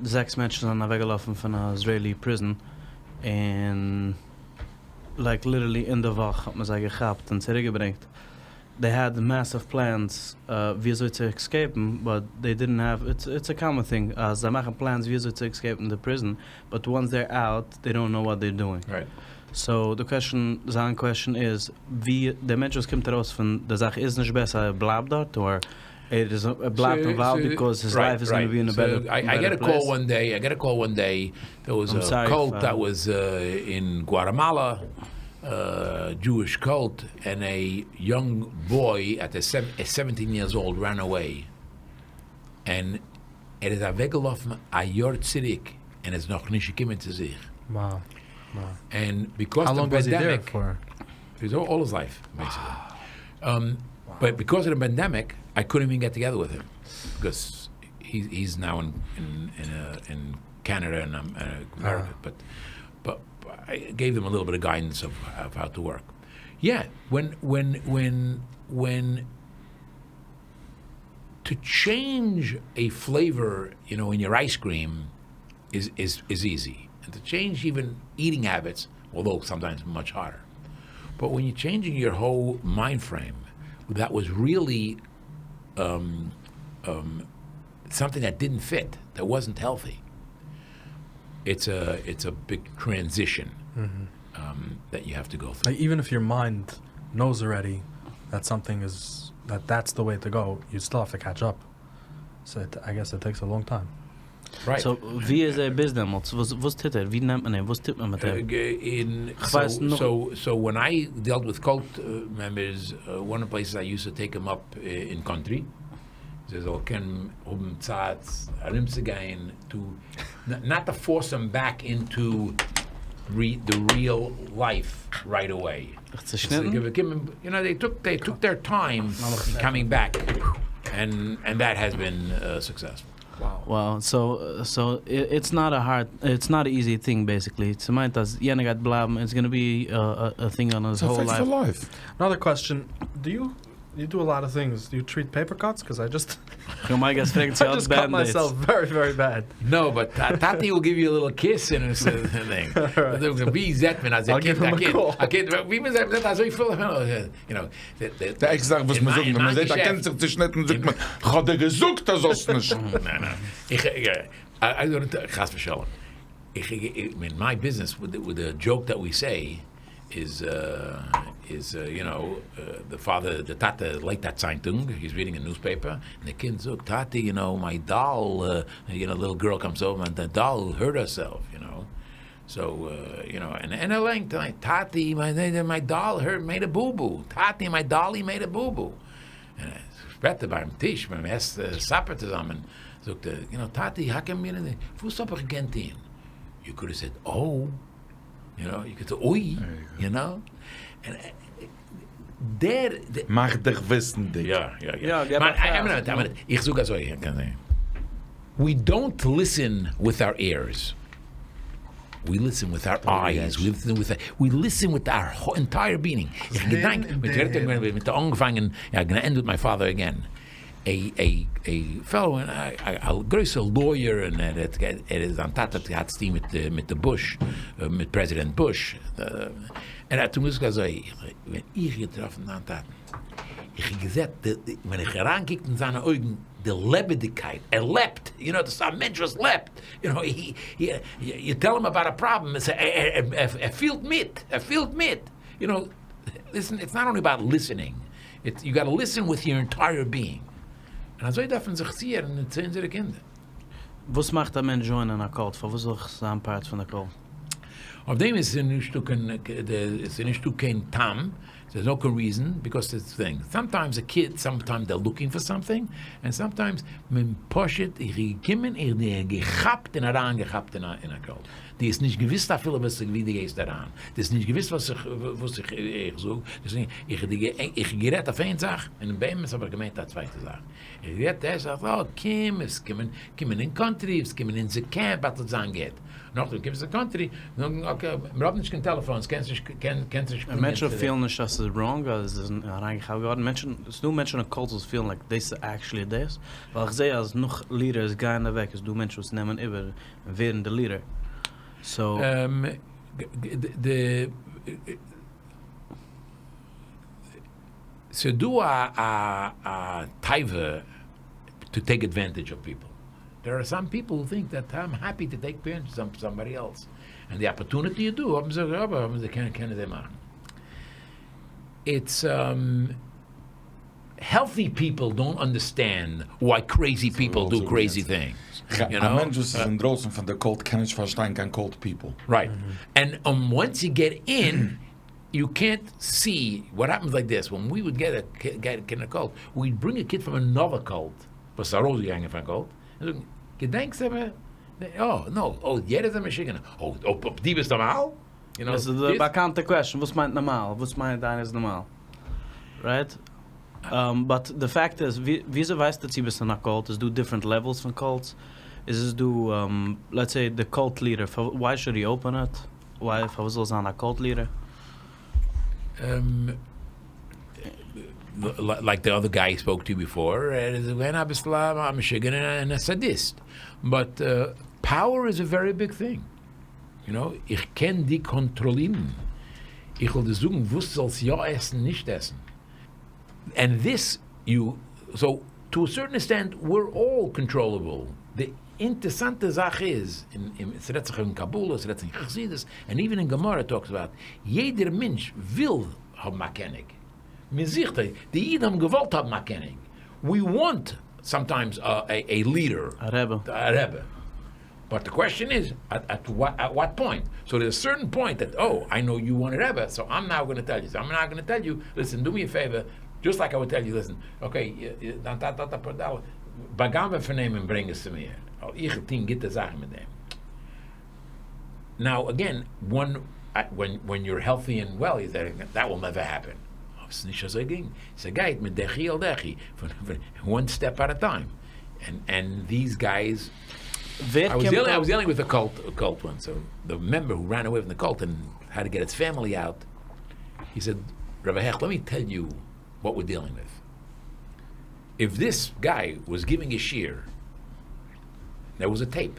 זעקס מענטשן זענען אוועקגעלאפן פון א איזרעילי פריזן און לייק ליטערלי אין די וואך האט מען זיי געכאפט און צוריק געברענגט. דעי העד מעסיוו פלענס ווי אזוי צו עסקעיפן באט דעי דידנט העוו, איטס א קאמאן טינג אז זיי מאכן פלענס ווי אזוי צו עסקעיפן די פריזן באט וואנס דעיר אוט דעי דאנט נאו וואט דעיר דואינג. סאו די קוועשן, זיין קוועשן איז, ווי דער מענטש וואס קומט ארויס פון די זאך איז נישט בעסער ער בלייבט דארט אר ער איז ער בלייבט אינוואלווד ביקאוז היז לייף איז גאנא בי אין א בעטער איי געט א קאל וואן דעי, איי געט א קאל וואן דעי, דער וואס א קולט דעט וואס אין גואטעמאלא, דזשואיש קולט, ענד עי יונג בוי עט סעווענטין יערס אולד רען אוועי, ענד ער איז אוועקגעלאפן א יאר צוריק און איז נאכנישט געקומען צו זיך. און ביקאוס די פענדעמיק, אלל היז לייף בעיסיקלי, באט ביקאוס אוו די פענדעמיק איי קודנט איווען געט טוגעדער וויט הים, ביקאוס הי איז נאו אין קענעדע און אמעריקע, באט באט איי געיוו הים א ליטל ביט אוו גיידענס אוו האו טו ווארק, יא, ווען ווען ווען ווען טו טשעינדזש עי פלעיוואר יו נאו אין יור אייז קריעם איז איז איז איזי, ענד טו טשעינדזש איווען איטינג העביטס, אלדאו סאמטיימס מאטש הארדער, באט ווען יו טשעינדזשינג יור האול מיינד פרעים דעט וואס ריעלי סאמטינג דעט דידנט פיט, דעט וואזנט העלטי, איטס א איטס א ביג טרענזישען דעט יו העוו טו גאו טרו. איווען איף יור מיינד נאוס אלרעדי דעט סאמטינג איז דעט דעטס די וועי טו גאו, יו סטיל העוו טו קעטש אפ, סאו איי געס איט טעיקס א לאנג טיים. סאו ווי איז ער ביז דעמאלטס? וואס טוט ער? ווי נעמט מען אים? וואס טוט מען מיט אים? כ'ווייס נאך. סאו ווען איי דעלט וויט קולט מעמבערס, וואן אוו די פלעיסעס איי יוזט טו טעיק דעם אפ אין קאנטרי, זיי זאלן קענען האבן צייט ארומצוגיין, טו נאט טו פארס דעם בעק אינטו די ריעל לייף רייט אוועי. זיך צושניטן? יו נאו, דעי טוק, דעי טוק דעיר טיים קאמינג בעק, ענד דעט העז בין סוקסעספול. וואו, סאו סאו איטס נאט א הארד, איטס נאט א איזי טינג בעסיקלי, ס'מיינט אז יענער גייט בלייבן, איטס גאנא בי א טינג אן היז האול לייף. אנאדער קוועסטשען, דו יו יו דו א לאט אוו טינגס, דו יו טריט פעיפער קאטס? קאוז איי דזשאסט כ'מיין גייסט פרעגן צו איי האט דזשאסט קאט בענדעידס. מייסעלף ווערי ווערי בעד. נאו באט טאטי וויל גיוו יו א ליטל קיס און ווי זעט מען אז א קינד א קינד א קינד ווי מען זעט אזויפיל יו נאו. די ערשטע זאך וואס מען זאגט ווען מען זעט א קינד זיך צושניטן זאגט מען, כ'האב דיר געזאגט אז זאלסט נישט. ניין ניין, איך איי דאנט חס ושלום, איך אין מיי ביזנעס וויט די דזשאוק דעט ווי סעי איז איז יו נאו די פאדער די טאטע לייגט א צייטונג היז רידינג א ניוזפעיפער און די קינד זאגט טאטי יו נאו מיי דאל יו נאו ליטל גירל קאמס אווער מיי דאל הערט הערסעלף יו נאו. סאו יו נאו, און ער ליינט, טאטי, מיי דאל הערט מעיד א בו בו, טאטי מיי דאלי מעיד א בו בו. און שפעטער ביים טיש ווען מען עסט סאפער צוזאמען, זאגט ער, יו נאו, טאטי, האו קאם יו דידנט, וואס האב איך געקענט טוהן? יו קוד האוו סעד או, יו נאו, יו קוד סעי אוי, יו נאו. דער. מאך דיך וויסנדיג. יא יא יא. איין מינוט איין מינוט. איך זאג אזוי. We don't listen with our ears. We listen with our eyes, we listen with we listen with our entire being. איך געדענק, מיט ווער האט ער מיט אנגעפאנגען, I'm gonna end with my father again. A a a fellow א גרויסע lawyer און ער האט ער איז זיין טאטע האט געהאט צוטון מיט מיט די בוש מיט פרעזידענט בוש און ער האט אים געזאגט אזוי ווען איך געטראפן דיין טאטן איך האב געזעט די ווען איך אריינגעקוקט אין זיינע אויגן די לעבעדיגקייט ער לעבט יו נאו דאס איז א מענטש וואס לעבט יו נאו הי הי יו טעל הים אבאוט א פראבלעם ער פילט מיט ער פילט מיט יו נאו ליסען איטס נאט אנלי אבאוט ליסענינג איטס יו גאטע ליסען וויט יור ענטייער ביאינג, און אזוי דארף מען זיך צוהערן צו אונזערע קינדער. וואס מאכט א מענטש דזשוינען א קולט? פארוואס זאל איך זיין פארט פון די קולט? אויף דעם איז נישטא קיין עס איז נישטא קיין טעם, דער איז נאו קיין ריזען, ביקאוס איטס טינג, סאמטיימס א קיד, סאמטיימס דער לוקינג פאר סאמטינג, און סאמטיימס מען פשוט איך געקומען איך דיר געכאפט און אריין געכאפט אין א קולט. דו האסט נישט געוואוסט אפילו וואס ווי דו גייסט אריין, דו האסט נישט געוואוסט וואס איך וואס איך איך זאג, איך איך האב גערעדט אויף איין זאך און באמת האב איך געמיינט א צווייטע זאך, איך האב גערעדט ערשט זאך אה קום עס קומען קומען אין קאנטרי עס קומען אין אונזער קעמפ וועט אלעס זיין גוט, נאכדעם קומסט אין קאנטרי זאגן אקעי מיר האבן נישט קיין טעלעפאונס קענסט נישט קענסט נישט און מענטשן פילן נישט אז ס'איז ראנג אז זיי זענען אריינגעכאפט געווארן, מענטשן ס'דא מענטשן אין קולטס וואס פילן לייק דאס איז עקשעלי דאס, ווייל איך זעה אז נאך לידערס גייען אוועק איז דא מענטשן וואס נעמען איבער ווערן די לידער. סאו. די. ס'דא א א תאווה טו טעיק עדווענטעדזש אוו פיפל. דער אר סאם פיפל הו טינק דעט איים העפי טו טעיק עדווענטעדזש אוו סאמבאדי עלס. און די אפערטוניטי איז דא האבן זיי האבן זיי קענען זיי מאכן. איטס. העלטי פיפל דאונט אנדערסטענד וויי קרעזי פיפל דו קרעזי טינגס, יו נאו. א מענטש וואס איז אינדרויסן פון די קולט קען נישט פארשטיין קיין קולט פיפל. רייט, ענד וואנס יו געט אין יו קענט סי וואט העפענס לייק דיס, ווען ווי וואלד געט א קיד אין א קולט, וויד ברינג א קיד פראם אנאדער קולט וואס איז ארויסגעגאנגען פון קולט, און זאגן, געדענקסט אבער, אה נאו, אה יעדער איז א משוגענער, אה דו ביסט נארמאל? דאס איז די באקאנטע קוועשאן, וואס מיינט נארמאל? וואס מיינט איינער איז נארמאל? רייט? באט די פאקט איז, וויאזוי ווייסטו צו ביסט אין א קולט? איז דא דיפרענט לעוועלס פון קולטס? איז עס דא, לעטס סעי די קולט לידער, וויי שוד הי אפען איט? וויי פארוואס זאל זיין א קולט לידער? לייק די אדער גיי ספאוק טו ביפאר, ער איז געווען אביסל א משוגענער און א סאדיסט, באט פאוער איז א ווערי ביג טינג. יו נאו, איך קען די קאנטראלירן, איך וועל דיר זאגן וואס זאלסט יא עסן נישט עסן, ענד דיס יו, סאו טו א סערטען עקסטענט וויר אלל קאנטראלעבל, די אינטערסאנטע זאך איז, און ס'רעדט זיך אין קבלה, ס'רעדט זיך אין חסידות, און איווען אין גמרא טאלקס אבאוט, יעדער מענטש וויל האבן א קעניג, מען זוכט, די אידן האבן געוואלט האבן א קעניג, ווי וואנט סאמטיימס א ליעדער, א רעבע, א רעבע. באט די קוועסטשען איז עט וואט פוינט, סאו דערס א סערטען פוינט דעט או איי נאו יו וואנט א רעבע סאו איים נאו גאנא טעל יו, סאו איים נאו גאנא טעל יו ליסען דו מי א פעיווער דזשאסט לייק איי וואלד טעל יו ליסען אקעי דיין טאטע האט אפאר דאלער באגנב'ע פון אים און ברענג עס צו מיר ווייל איך וועל טוהן גוטע זאכן מיט דעם. נאו אגעין וואן ווען יור העלטי ענד וועל יו סעי דעט וויל נעווער העפען אבער ס'איז נישט אזוי גרינג ס'גייט מדחי אל דחי וואן סטעפ עט א טיים ענד דיז גייס ווער איי קומט וואס דיעלינג וויט א קולט א קולט וואנס סאו די מעמבער הו רען אוועי פרום די קולט ענד העד טו געט היז פעמילי אוט הי סעד רבי העכט לעט מי טעל יו וואט וויר דיעלינג וויט איף דיס גיי וואס גיווינג א שיעור דער וואס א טעיפ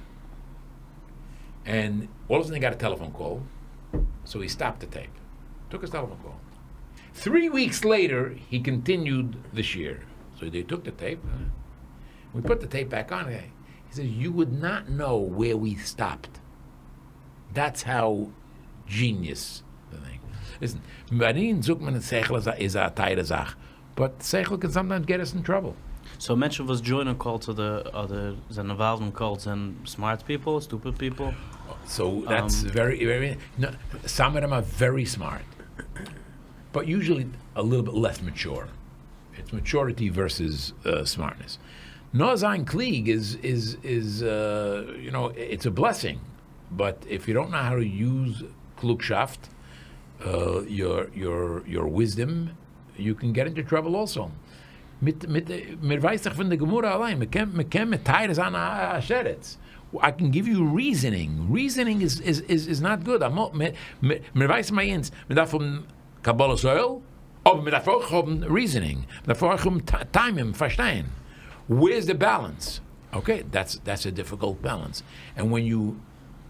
ענד אלל אוו א סאדען הי גאט א טעלעפאן קאל סאו הי סטאפט די טעיפ טוק היז טעלעפאן קאל טרי וויקס לעיטער הי קאנטיניוד די שיעור סאו דעי טוק די טעיפ ווי פוט די טעיפ בעק אן הי סעיס יו וואד נאט נאו ווער ווי סטאפט דעטס האו דזשיניעס די טינג ליסן ביי אונז זאגט מען שכל איז א טייערע זאך באט שכל קען סאמטיימס געט אס אין טראבל. סאו מענטשן וואס דזשוינען קולטס אדער אדער זענען אינוואלווד אין קולטס זענען סמארט פיפל? סטופיד פיפל? סאו דעטס ווערי ווערי סאם אוו דעם אר ווערי סמארט באט יוזשעלי א ליטל ביט לעס מעטשור. איטס מעטשאריטי ווערסעס סמארטנעס. נאר זיין קלוג איז איז איז יו נאו איטס א בלעסינג באט איף יו דאנט נאו האו טו יוז קלוגשאפט יור יור יור וויסדאם. you can get into trouble also. מיט מיט מיר ווייס דאך פון די גמרא אליין, מען קען מען קען מתיר זיין א שרץ. I can give you reasoning, reasoning is is is is not good. אמאל מיר ווייסן ביי אונז, מען דארף האבן קבלת עול, אבער מען דארף אויך האבן reasoning, מען דארף אויך האבן טעמים, פארשטיין. Where is the balance? Okay, that's that's a difficult balance. And when you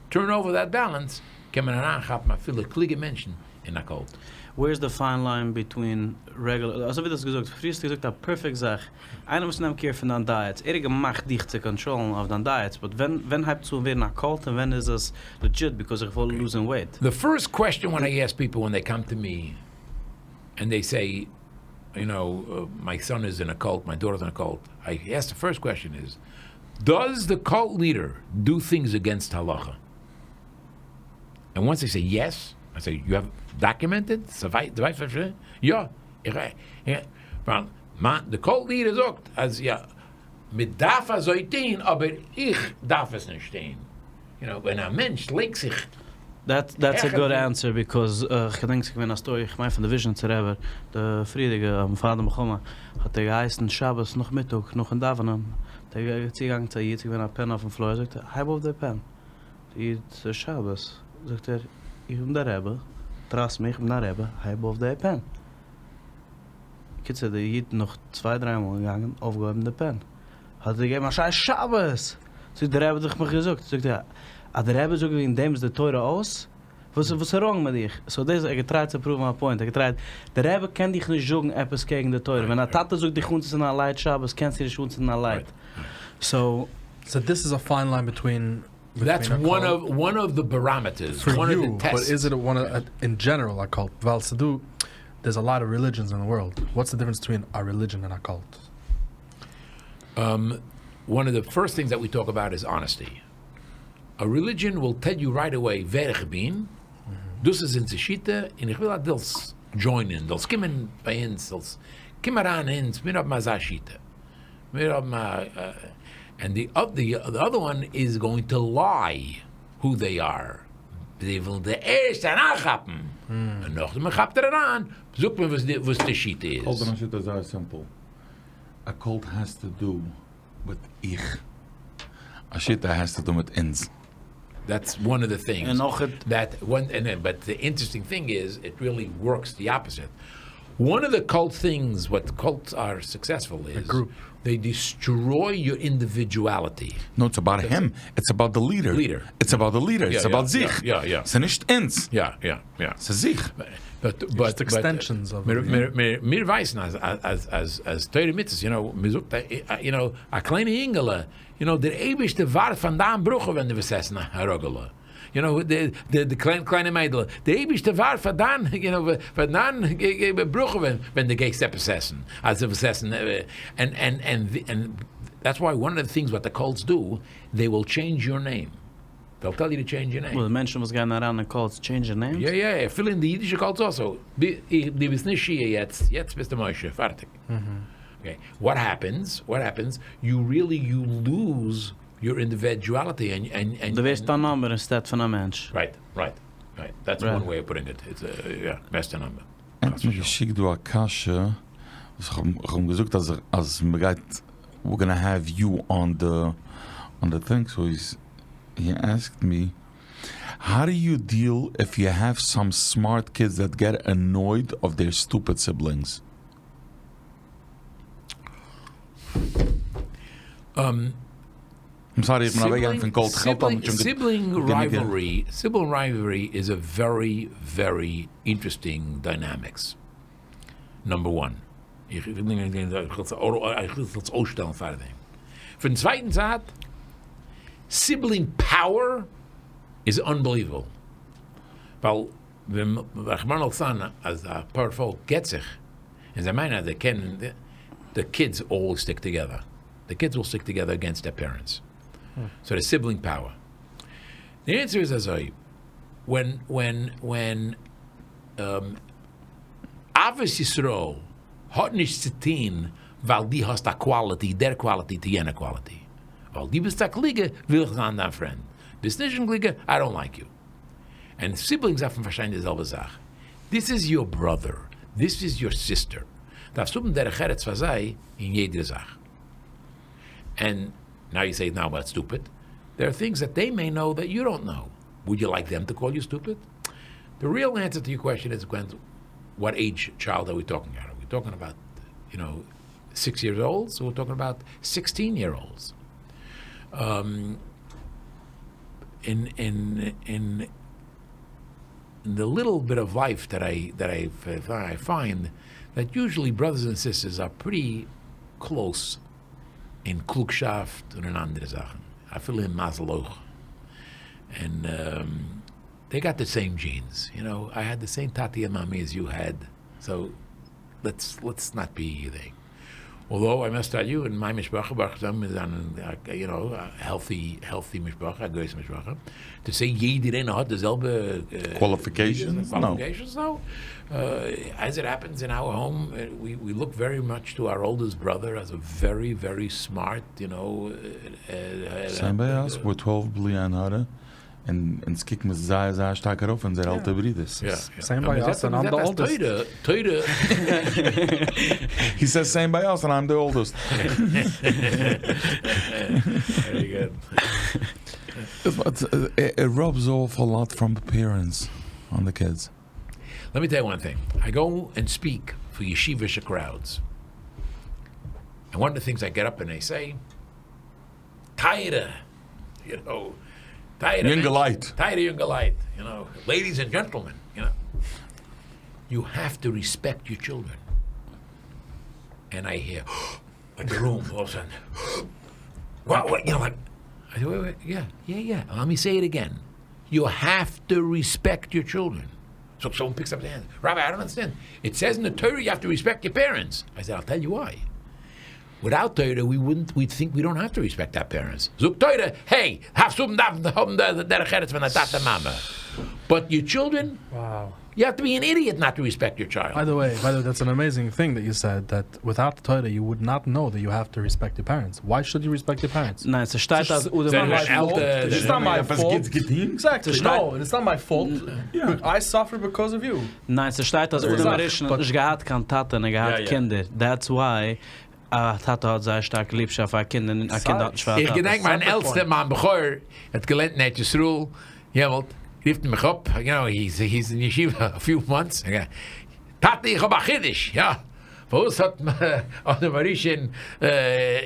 turn over that balance, קען מען אריינכאפן אפילו קלוגע מענטשן אין א cult. Where is the fine line between regular, אזוי ווי דו האסט געזאגט, פריער האסטו געזאגט א perfect זאך, איינער וואס נעמט care פון דיין diets, ער האט געמאכט דיך צו קאנטראלן אויף דיין diets, but ווען ווען הייבט עס אן ווערן א cult און ווען איז עס legit because איך וויל lose ן weight? The first question when I ask people when they come to me and they say, you know, my son is in a cult, my daughter's in a cult, I ask the first question is, does the cult leader do things against halacha? And once they say yes, I say, you have documented? יא, איך, ווייל די cult leader זאגט אז יא, מען דארף אזוי טון, אבער איך דארף עס נישט טון. You know, ווען א מענטש לייגט זיך That, that's a good answer because איך געדענק ס'איז געווען א story, איך מיין פון די וויזשניצער רבי, די פריערדיגע פאר די מלחמה, האט ער געהייסן שבת נאכמיטאג נאכן דאווענען, האט ער צוגעגאנגען צו א איד, ס'איז געווען א pen אויפן floor, זאגט ער, הייב אויף די pen. די איד, ס'איז שבת. זאגט ער, איך בין דער רבי, trust מיך, איך בין א רבי, הייב אויף די pen. קיצור, דער איד נאך צוויי דריי מאל געגאנגען, אויפגעהויבן די pen. האט ער געגעבן א שריי, שבת! זאגט דער רבי האט דאך מיך געזאגט. זאגט ער, אז דער רבי זאגט וועגן דעם איז די תורה אויס? וואס וואס איז wrong מיט דיך? So דאס, ער געטרייט צו prove ן א point, ער געטרייט, דער רבי קען דיך נישט זאגן עפעס קעגן די תורה. ווען א טאטע זאגט דיך אנצינדן א light שבת, קענסטו נישט אנצינדן א light. So So this is a fine line between That's between a one cult. of one of the barometers, For one of you, the but tests. is it a one of, in general a cult? ווייל ס'דא, there's a lot of religions in the world. What's the difference between a religion and a cult? One of the first things that we talk about is honesty. A religion will tell you right away, ווער איך בין, דאס איז אונזער שיטה, און איך וויל אז דו זאלסט join ען, זאלסט קומען ביי אונז, זאלסט קום אריין אין אונז, מיר האבן אזא שיטה. מיר האבן א, and the, the, the other one is going to lie who they are. זיי ווילן די ערשט אריינכאפן. און נאכדעם מען כאפט ער אריין, זאגט מען וואס די, וואס די שיטה איז. Cult און א שיטה איז זייער simple. A cult has to do with איך. א שיטה has to do מיט אונז. That's one of the things. און נאך it- That one, and then, but the interesting thing is, it really works the opposite. One of the cult things, what cults are successful is, group. they destroy your individuality. No, it's about him. It's about the leader. Leader. It's about the leader. It's Yeah, about yeah, זיך. yeah, yeah, yeah. ס'איז נישט אונז. Yeah. ס'איז זיך. But just extensions of מיר, it. מיר, מיר, מיר ווייסן אז אז אז אז תורה מצוות, you know, מיר זאגט, you know, א קליינע אינגעלע, you know, דער אייבערשטער ווארט פון דיין ברכה ווען דו וועסט עסן א ראגעלע. You know, די די די קליין קליינע מיידל, דער אייבערשטער ווארט פאר דיין, you know, פאר דיין ברכה ווען ווען דו גייסט עפעס עסן. אז דו וועסט עסן, and and that's why one of the things what the cults do, they will change your name. They'll tell you to change your name. Well, מענטשן וואס גייען אריין אין cults change their names? Yeah, אפילו אין די אידישע cults also. דו ביסט נישט שיע יעצט, יעצט ביסטו משה, פארטיג. Okay. What happens? What happens? You really you lose your individuality and דו ווערסט א number instead פון א מענטש. Right. That's one way of putting it. It's a, yeah, best a number. ער האט מיר געשיקט דא א קשיא, וואס איך האב איך האב געזאגט אז אז מיר גייט we're gonna have you on the thing, so he asked me, how do you deal if you have some smart kids that get annoyed of their stupid siblings? I'm sorry, איך בין אוועקגעגאנגען פון cult. געלט האבן שוין Sibling rivalry is a very, very interesting dynamics. Number one. איך וויל נישט גיין, איך וויל איך וויל עס אויסשטעלן פאר דעם. פון צווייטן זייט, sibling power is unbelievable. ווייל, ווען רחמנא ליצלן, אז א פארפאלק גט זיך, און זיי מיינען, זיי קענען, the kids all stick together. The kids will stick together against their parents. So the sibling power. The answer is as I, when אהבת ישראל האט נישט צו טון, ווייל דו האסט א quality, דער quality, די יענע quality. ווייל דו ביסט א קלוגע, וויל איך זיין דיין friend. ביסט נישט א קלוגע, I don't like you. And siblings דארפן פארשטיין די זעלבע זאך. This is your brother. This is your sister. דארפסט האבן דרך ארץ פאר זיי אין יעדער זאך. And now you say, now that's stupid. There are things that they may know that you don't know. Would you like them to call you stupid? The real answer to your question is, Gwen, what age child are we talking about? Are we talking about, you know, 6 years olds? Or we're talking about 16 year olds? In in in in the little bit of life that I that I, I find that usually brothers and sisters are pretty close אין קלוגשאפט און אין אנדערע זאכן, אפילו אין מזל אויך. And they got the same genes, you know, I had the same tati and mami as you had, so let's let's not be they. Although I must tell you, in my משפחה, ברוך השם, מיר זענען, you know, a healthy, healthy משפחה, א גרויסע משפחה. To say יעדער איינער האט די זעלבע Qualifications? No. qualifications, no. As it happens in our home, we, we look very much to our oldest brother as a very, very smart, you know. Same by us, we're 12 בלי עין הרע, און אונז קוקן מיר זייער זייער שטארק ארויף אונזערע עלטערע ברידערס. Yeah, yeah. Same by us, and I'm the oldest. תורה, תורה. He says same by us and I'm the oldest. Very good. But it rubs off a lot from the parents on the kids. Let me tell you one thing. I go and speak for yeshivish crowds. And one of the things I get up and I say, טייערע, you know, טייערע, יונגעלייט. טייערע יונגעלייט, you know, ladies and gentlemen, you know, you have to respect your children. And I hear, like the room all of a sudden, wow, what, you know, like, I say, wait, wait, yeah, yeah, yeah. Let me say it again. You have to respect your children. So someone picks up their hand. Rabbi, I don't understand. It says in the Torah you have to respect your parents. I said, I'll tell you why. Without Torah, we wouldn't, we'd think we don't have to respect our parents. זאגט תורה, hey, דארפסט האבן האבן דרך ארץ פון א טאטע מאמע. But your children, Wow. you have to be an idiot not to respect your child. By the way, by the way, that's an amazing thing that you said. That without the Torah, you would not know that you have to respect your parents. Why should you respect your parents? ניין, ס'שטייט אז אדם It's not my עלטער- fault. It's not my Was fault. גוטס געטון? Exactly. שטייט- No, it's not my fault. I suffer because of you. ניין, ס'שטייט אז אדם הראשון האט נישט געהאט קיין טאטע און ער געהאט יא, יא. קינדער. That's why א טאטע האט זייער שטארק ליבשאפט פאר א קינד און א קינד האט נישט פאר א איך טאטע. געדענק מיין עלטסטער, מיין בכור, האט געלערנט אין ארץ ישראל, יעמאלט, רופט ער מיך אפ, you know, he's, he's in yeshiva a few months, טאטע, איך האב א חידוש, יא, פארוואס האט אדם הראשון,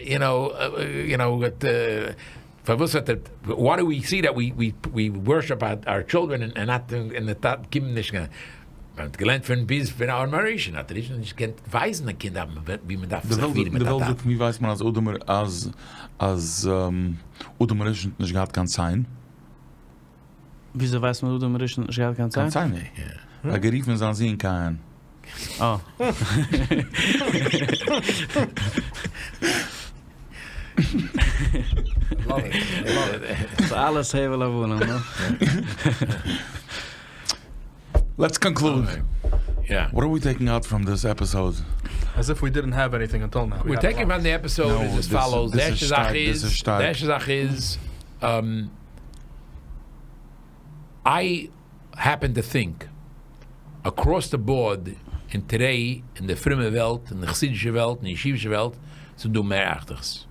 you know, you know, האט, פארוואס האט ער, why do we see that we, we, we worship our, our children and, and not, and the טאטע קומט נישט, מען האט געלערנט פון ביז פון אדם הראשון, האט ער נישט געקענט ווייזן די קינדער, ווי מען דארף די זיך וועלט פירן מיט די א וועלט טאטע. זאגט, ווי ווייסט מען אז אדם אז אז אדם הראשון האט נישט געהאט קיין ציין? וויאזוי ווייסט מען אדם הראשון האט נישט געהאט קיין ציין? קיין ציין? ער האט גערופן זיין זון קין. אה. ס'איז אלעס הבל הבלים, נא? Let's conclude. Yeah. What are we taking out from this episode? As if we didn't have anything until now. We're taking from the episode No, is as this- follows. this The is erste stark, Sache this is, is stark. the erste Sache is, I happen to think across the board in today, אין די פרומע וועלט, אין די חסידישע וועלט, אין די ישיבישע וועלט, ס'איז דא מער אחדות.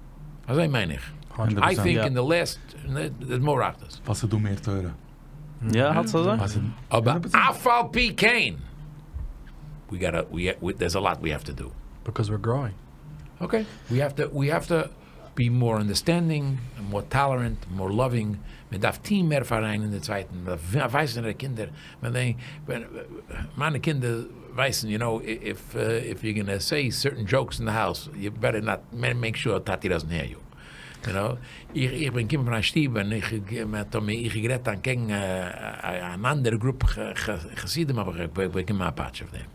אזוי מיין איך. I 100%. think Ja. in the last, there's more אחדות. וואס איז דא מער תורה? יא, האלטסט אזוי? וואס איז- אבער אף על פי כן, we gotta, we, we, there's a lot we have to do. Because we're growing. Okay. We have to we have to be more understanding, and more tolerant, more loving. מען דארף טון מער פאר איינעם דעם צווייטן. מען דארף ווייזן די קינדער, ווען they, ווען מיינע קינדער ווייסן, you know, if if you're gonna say certain jokes in the house, you better not make sure Tati doesn't hear you. You know, איך איך בין געקומען פון א שטוב און איך האט מיר איך גערעדט אנטקעגן אן אנדערע גרופ חסידים האב איך באקומען א פאטש אויף דעם.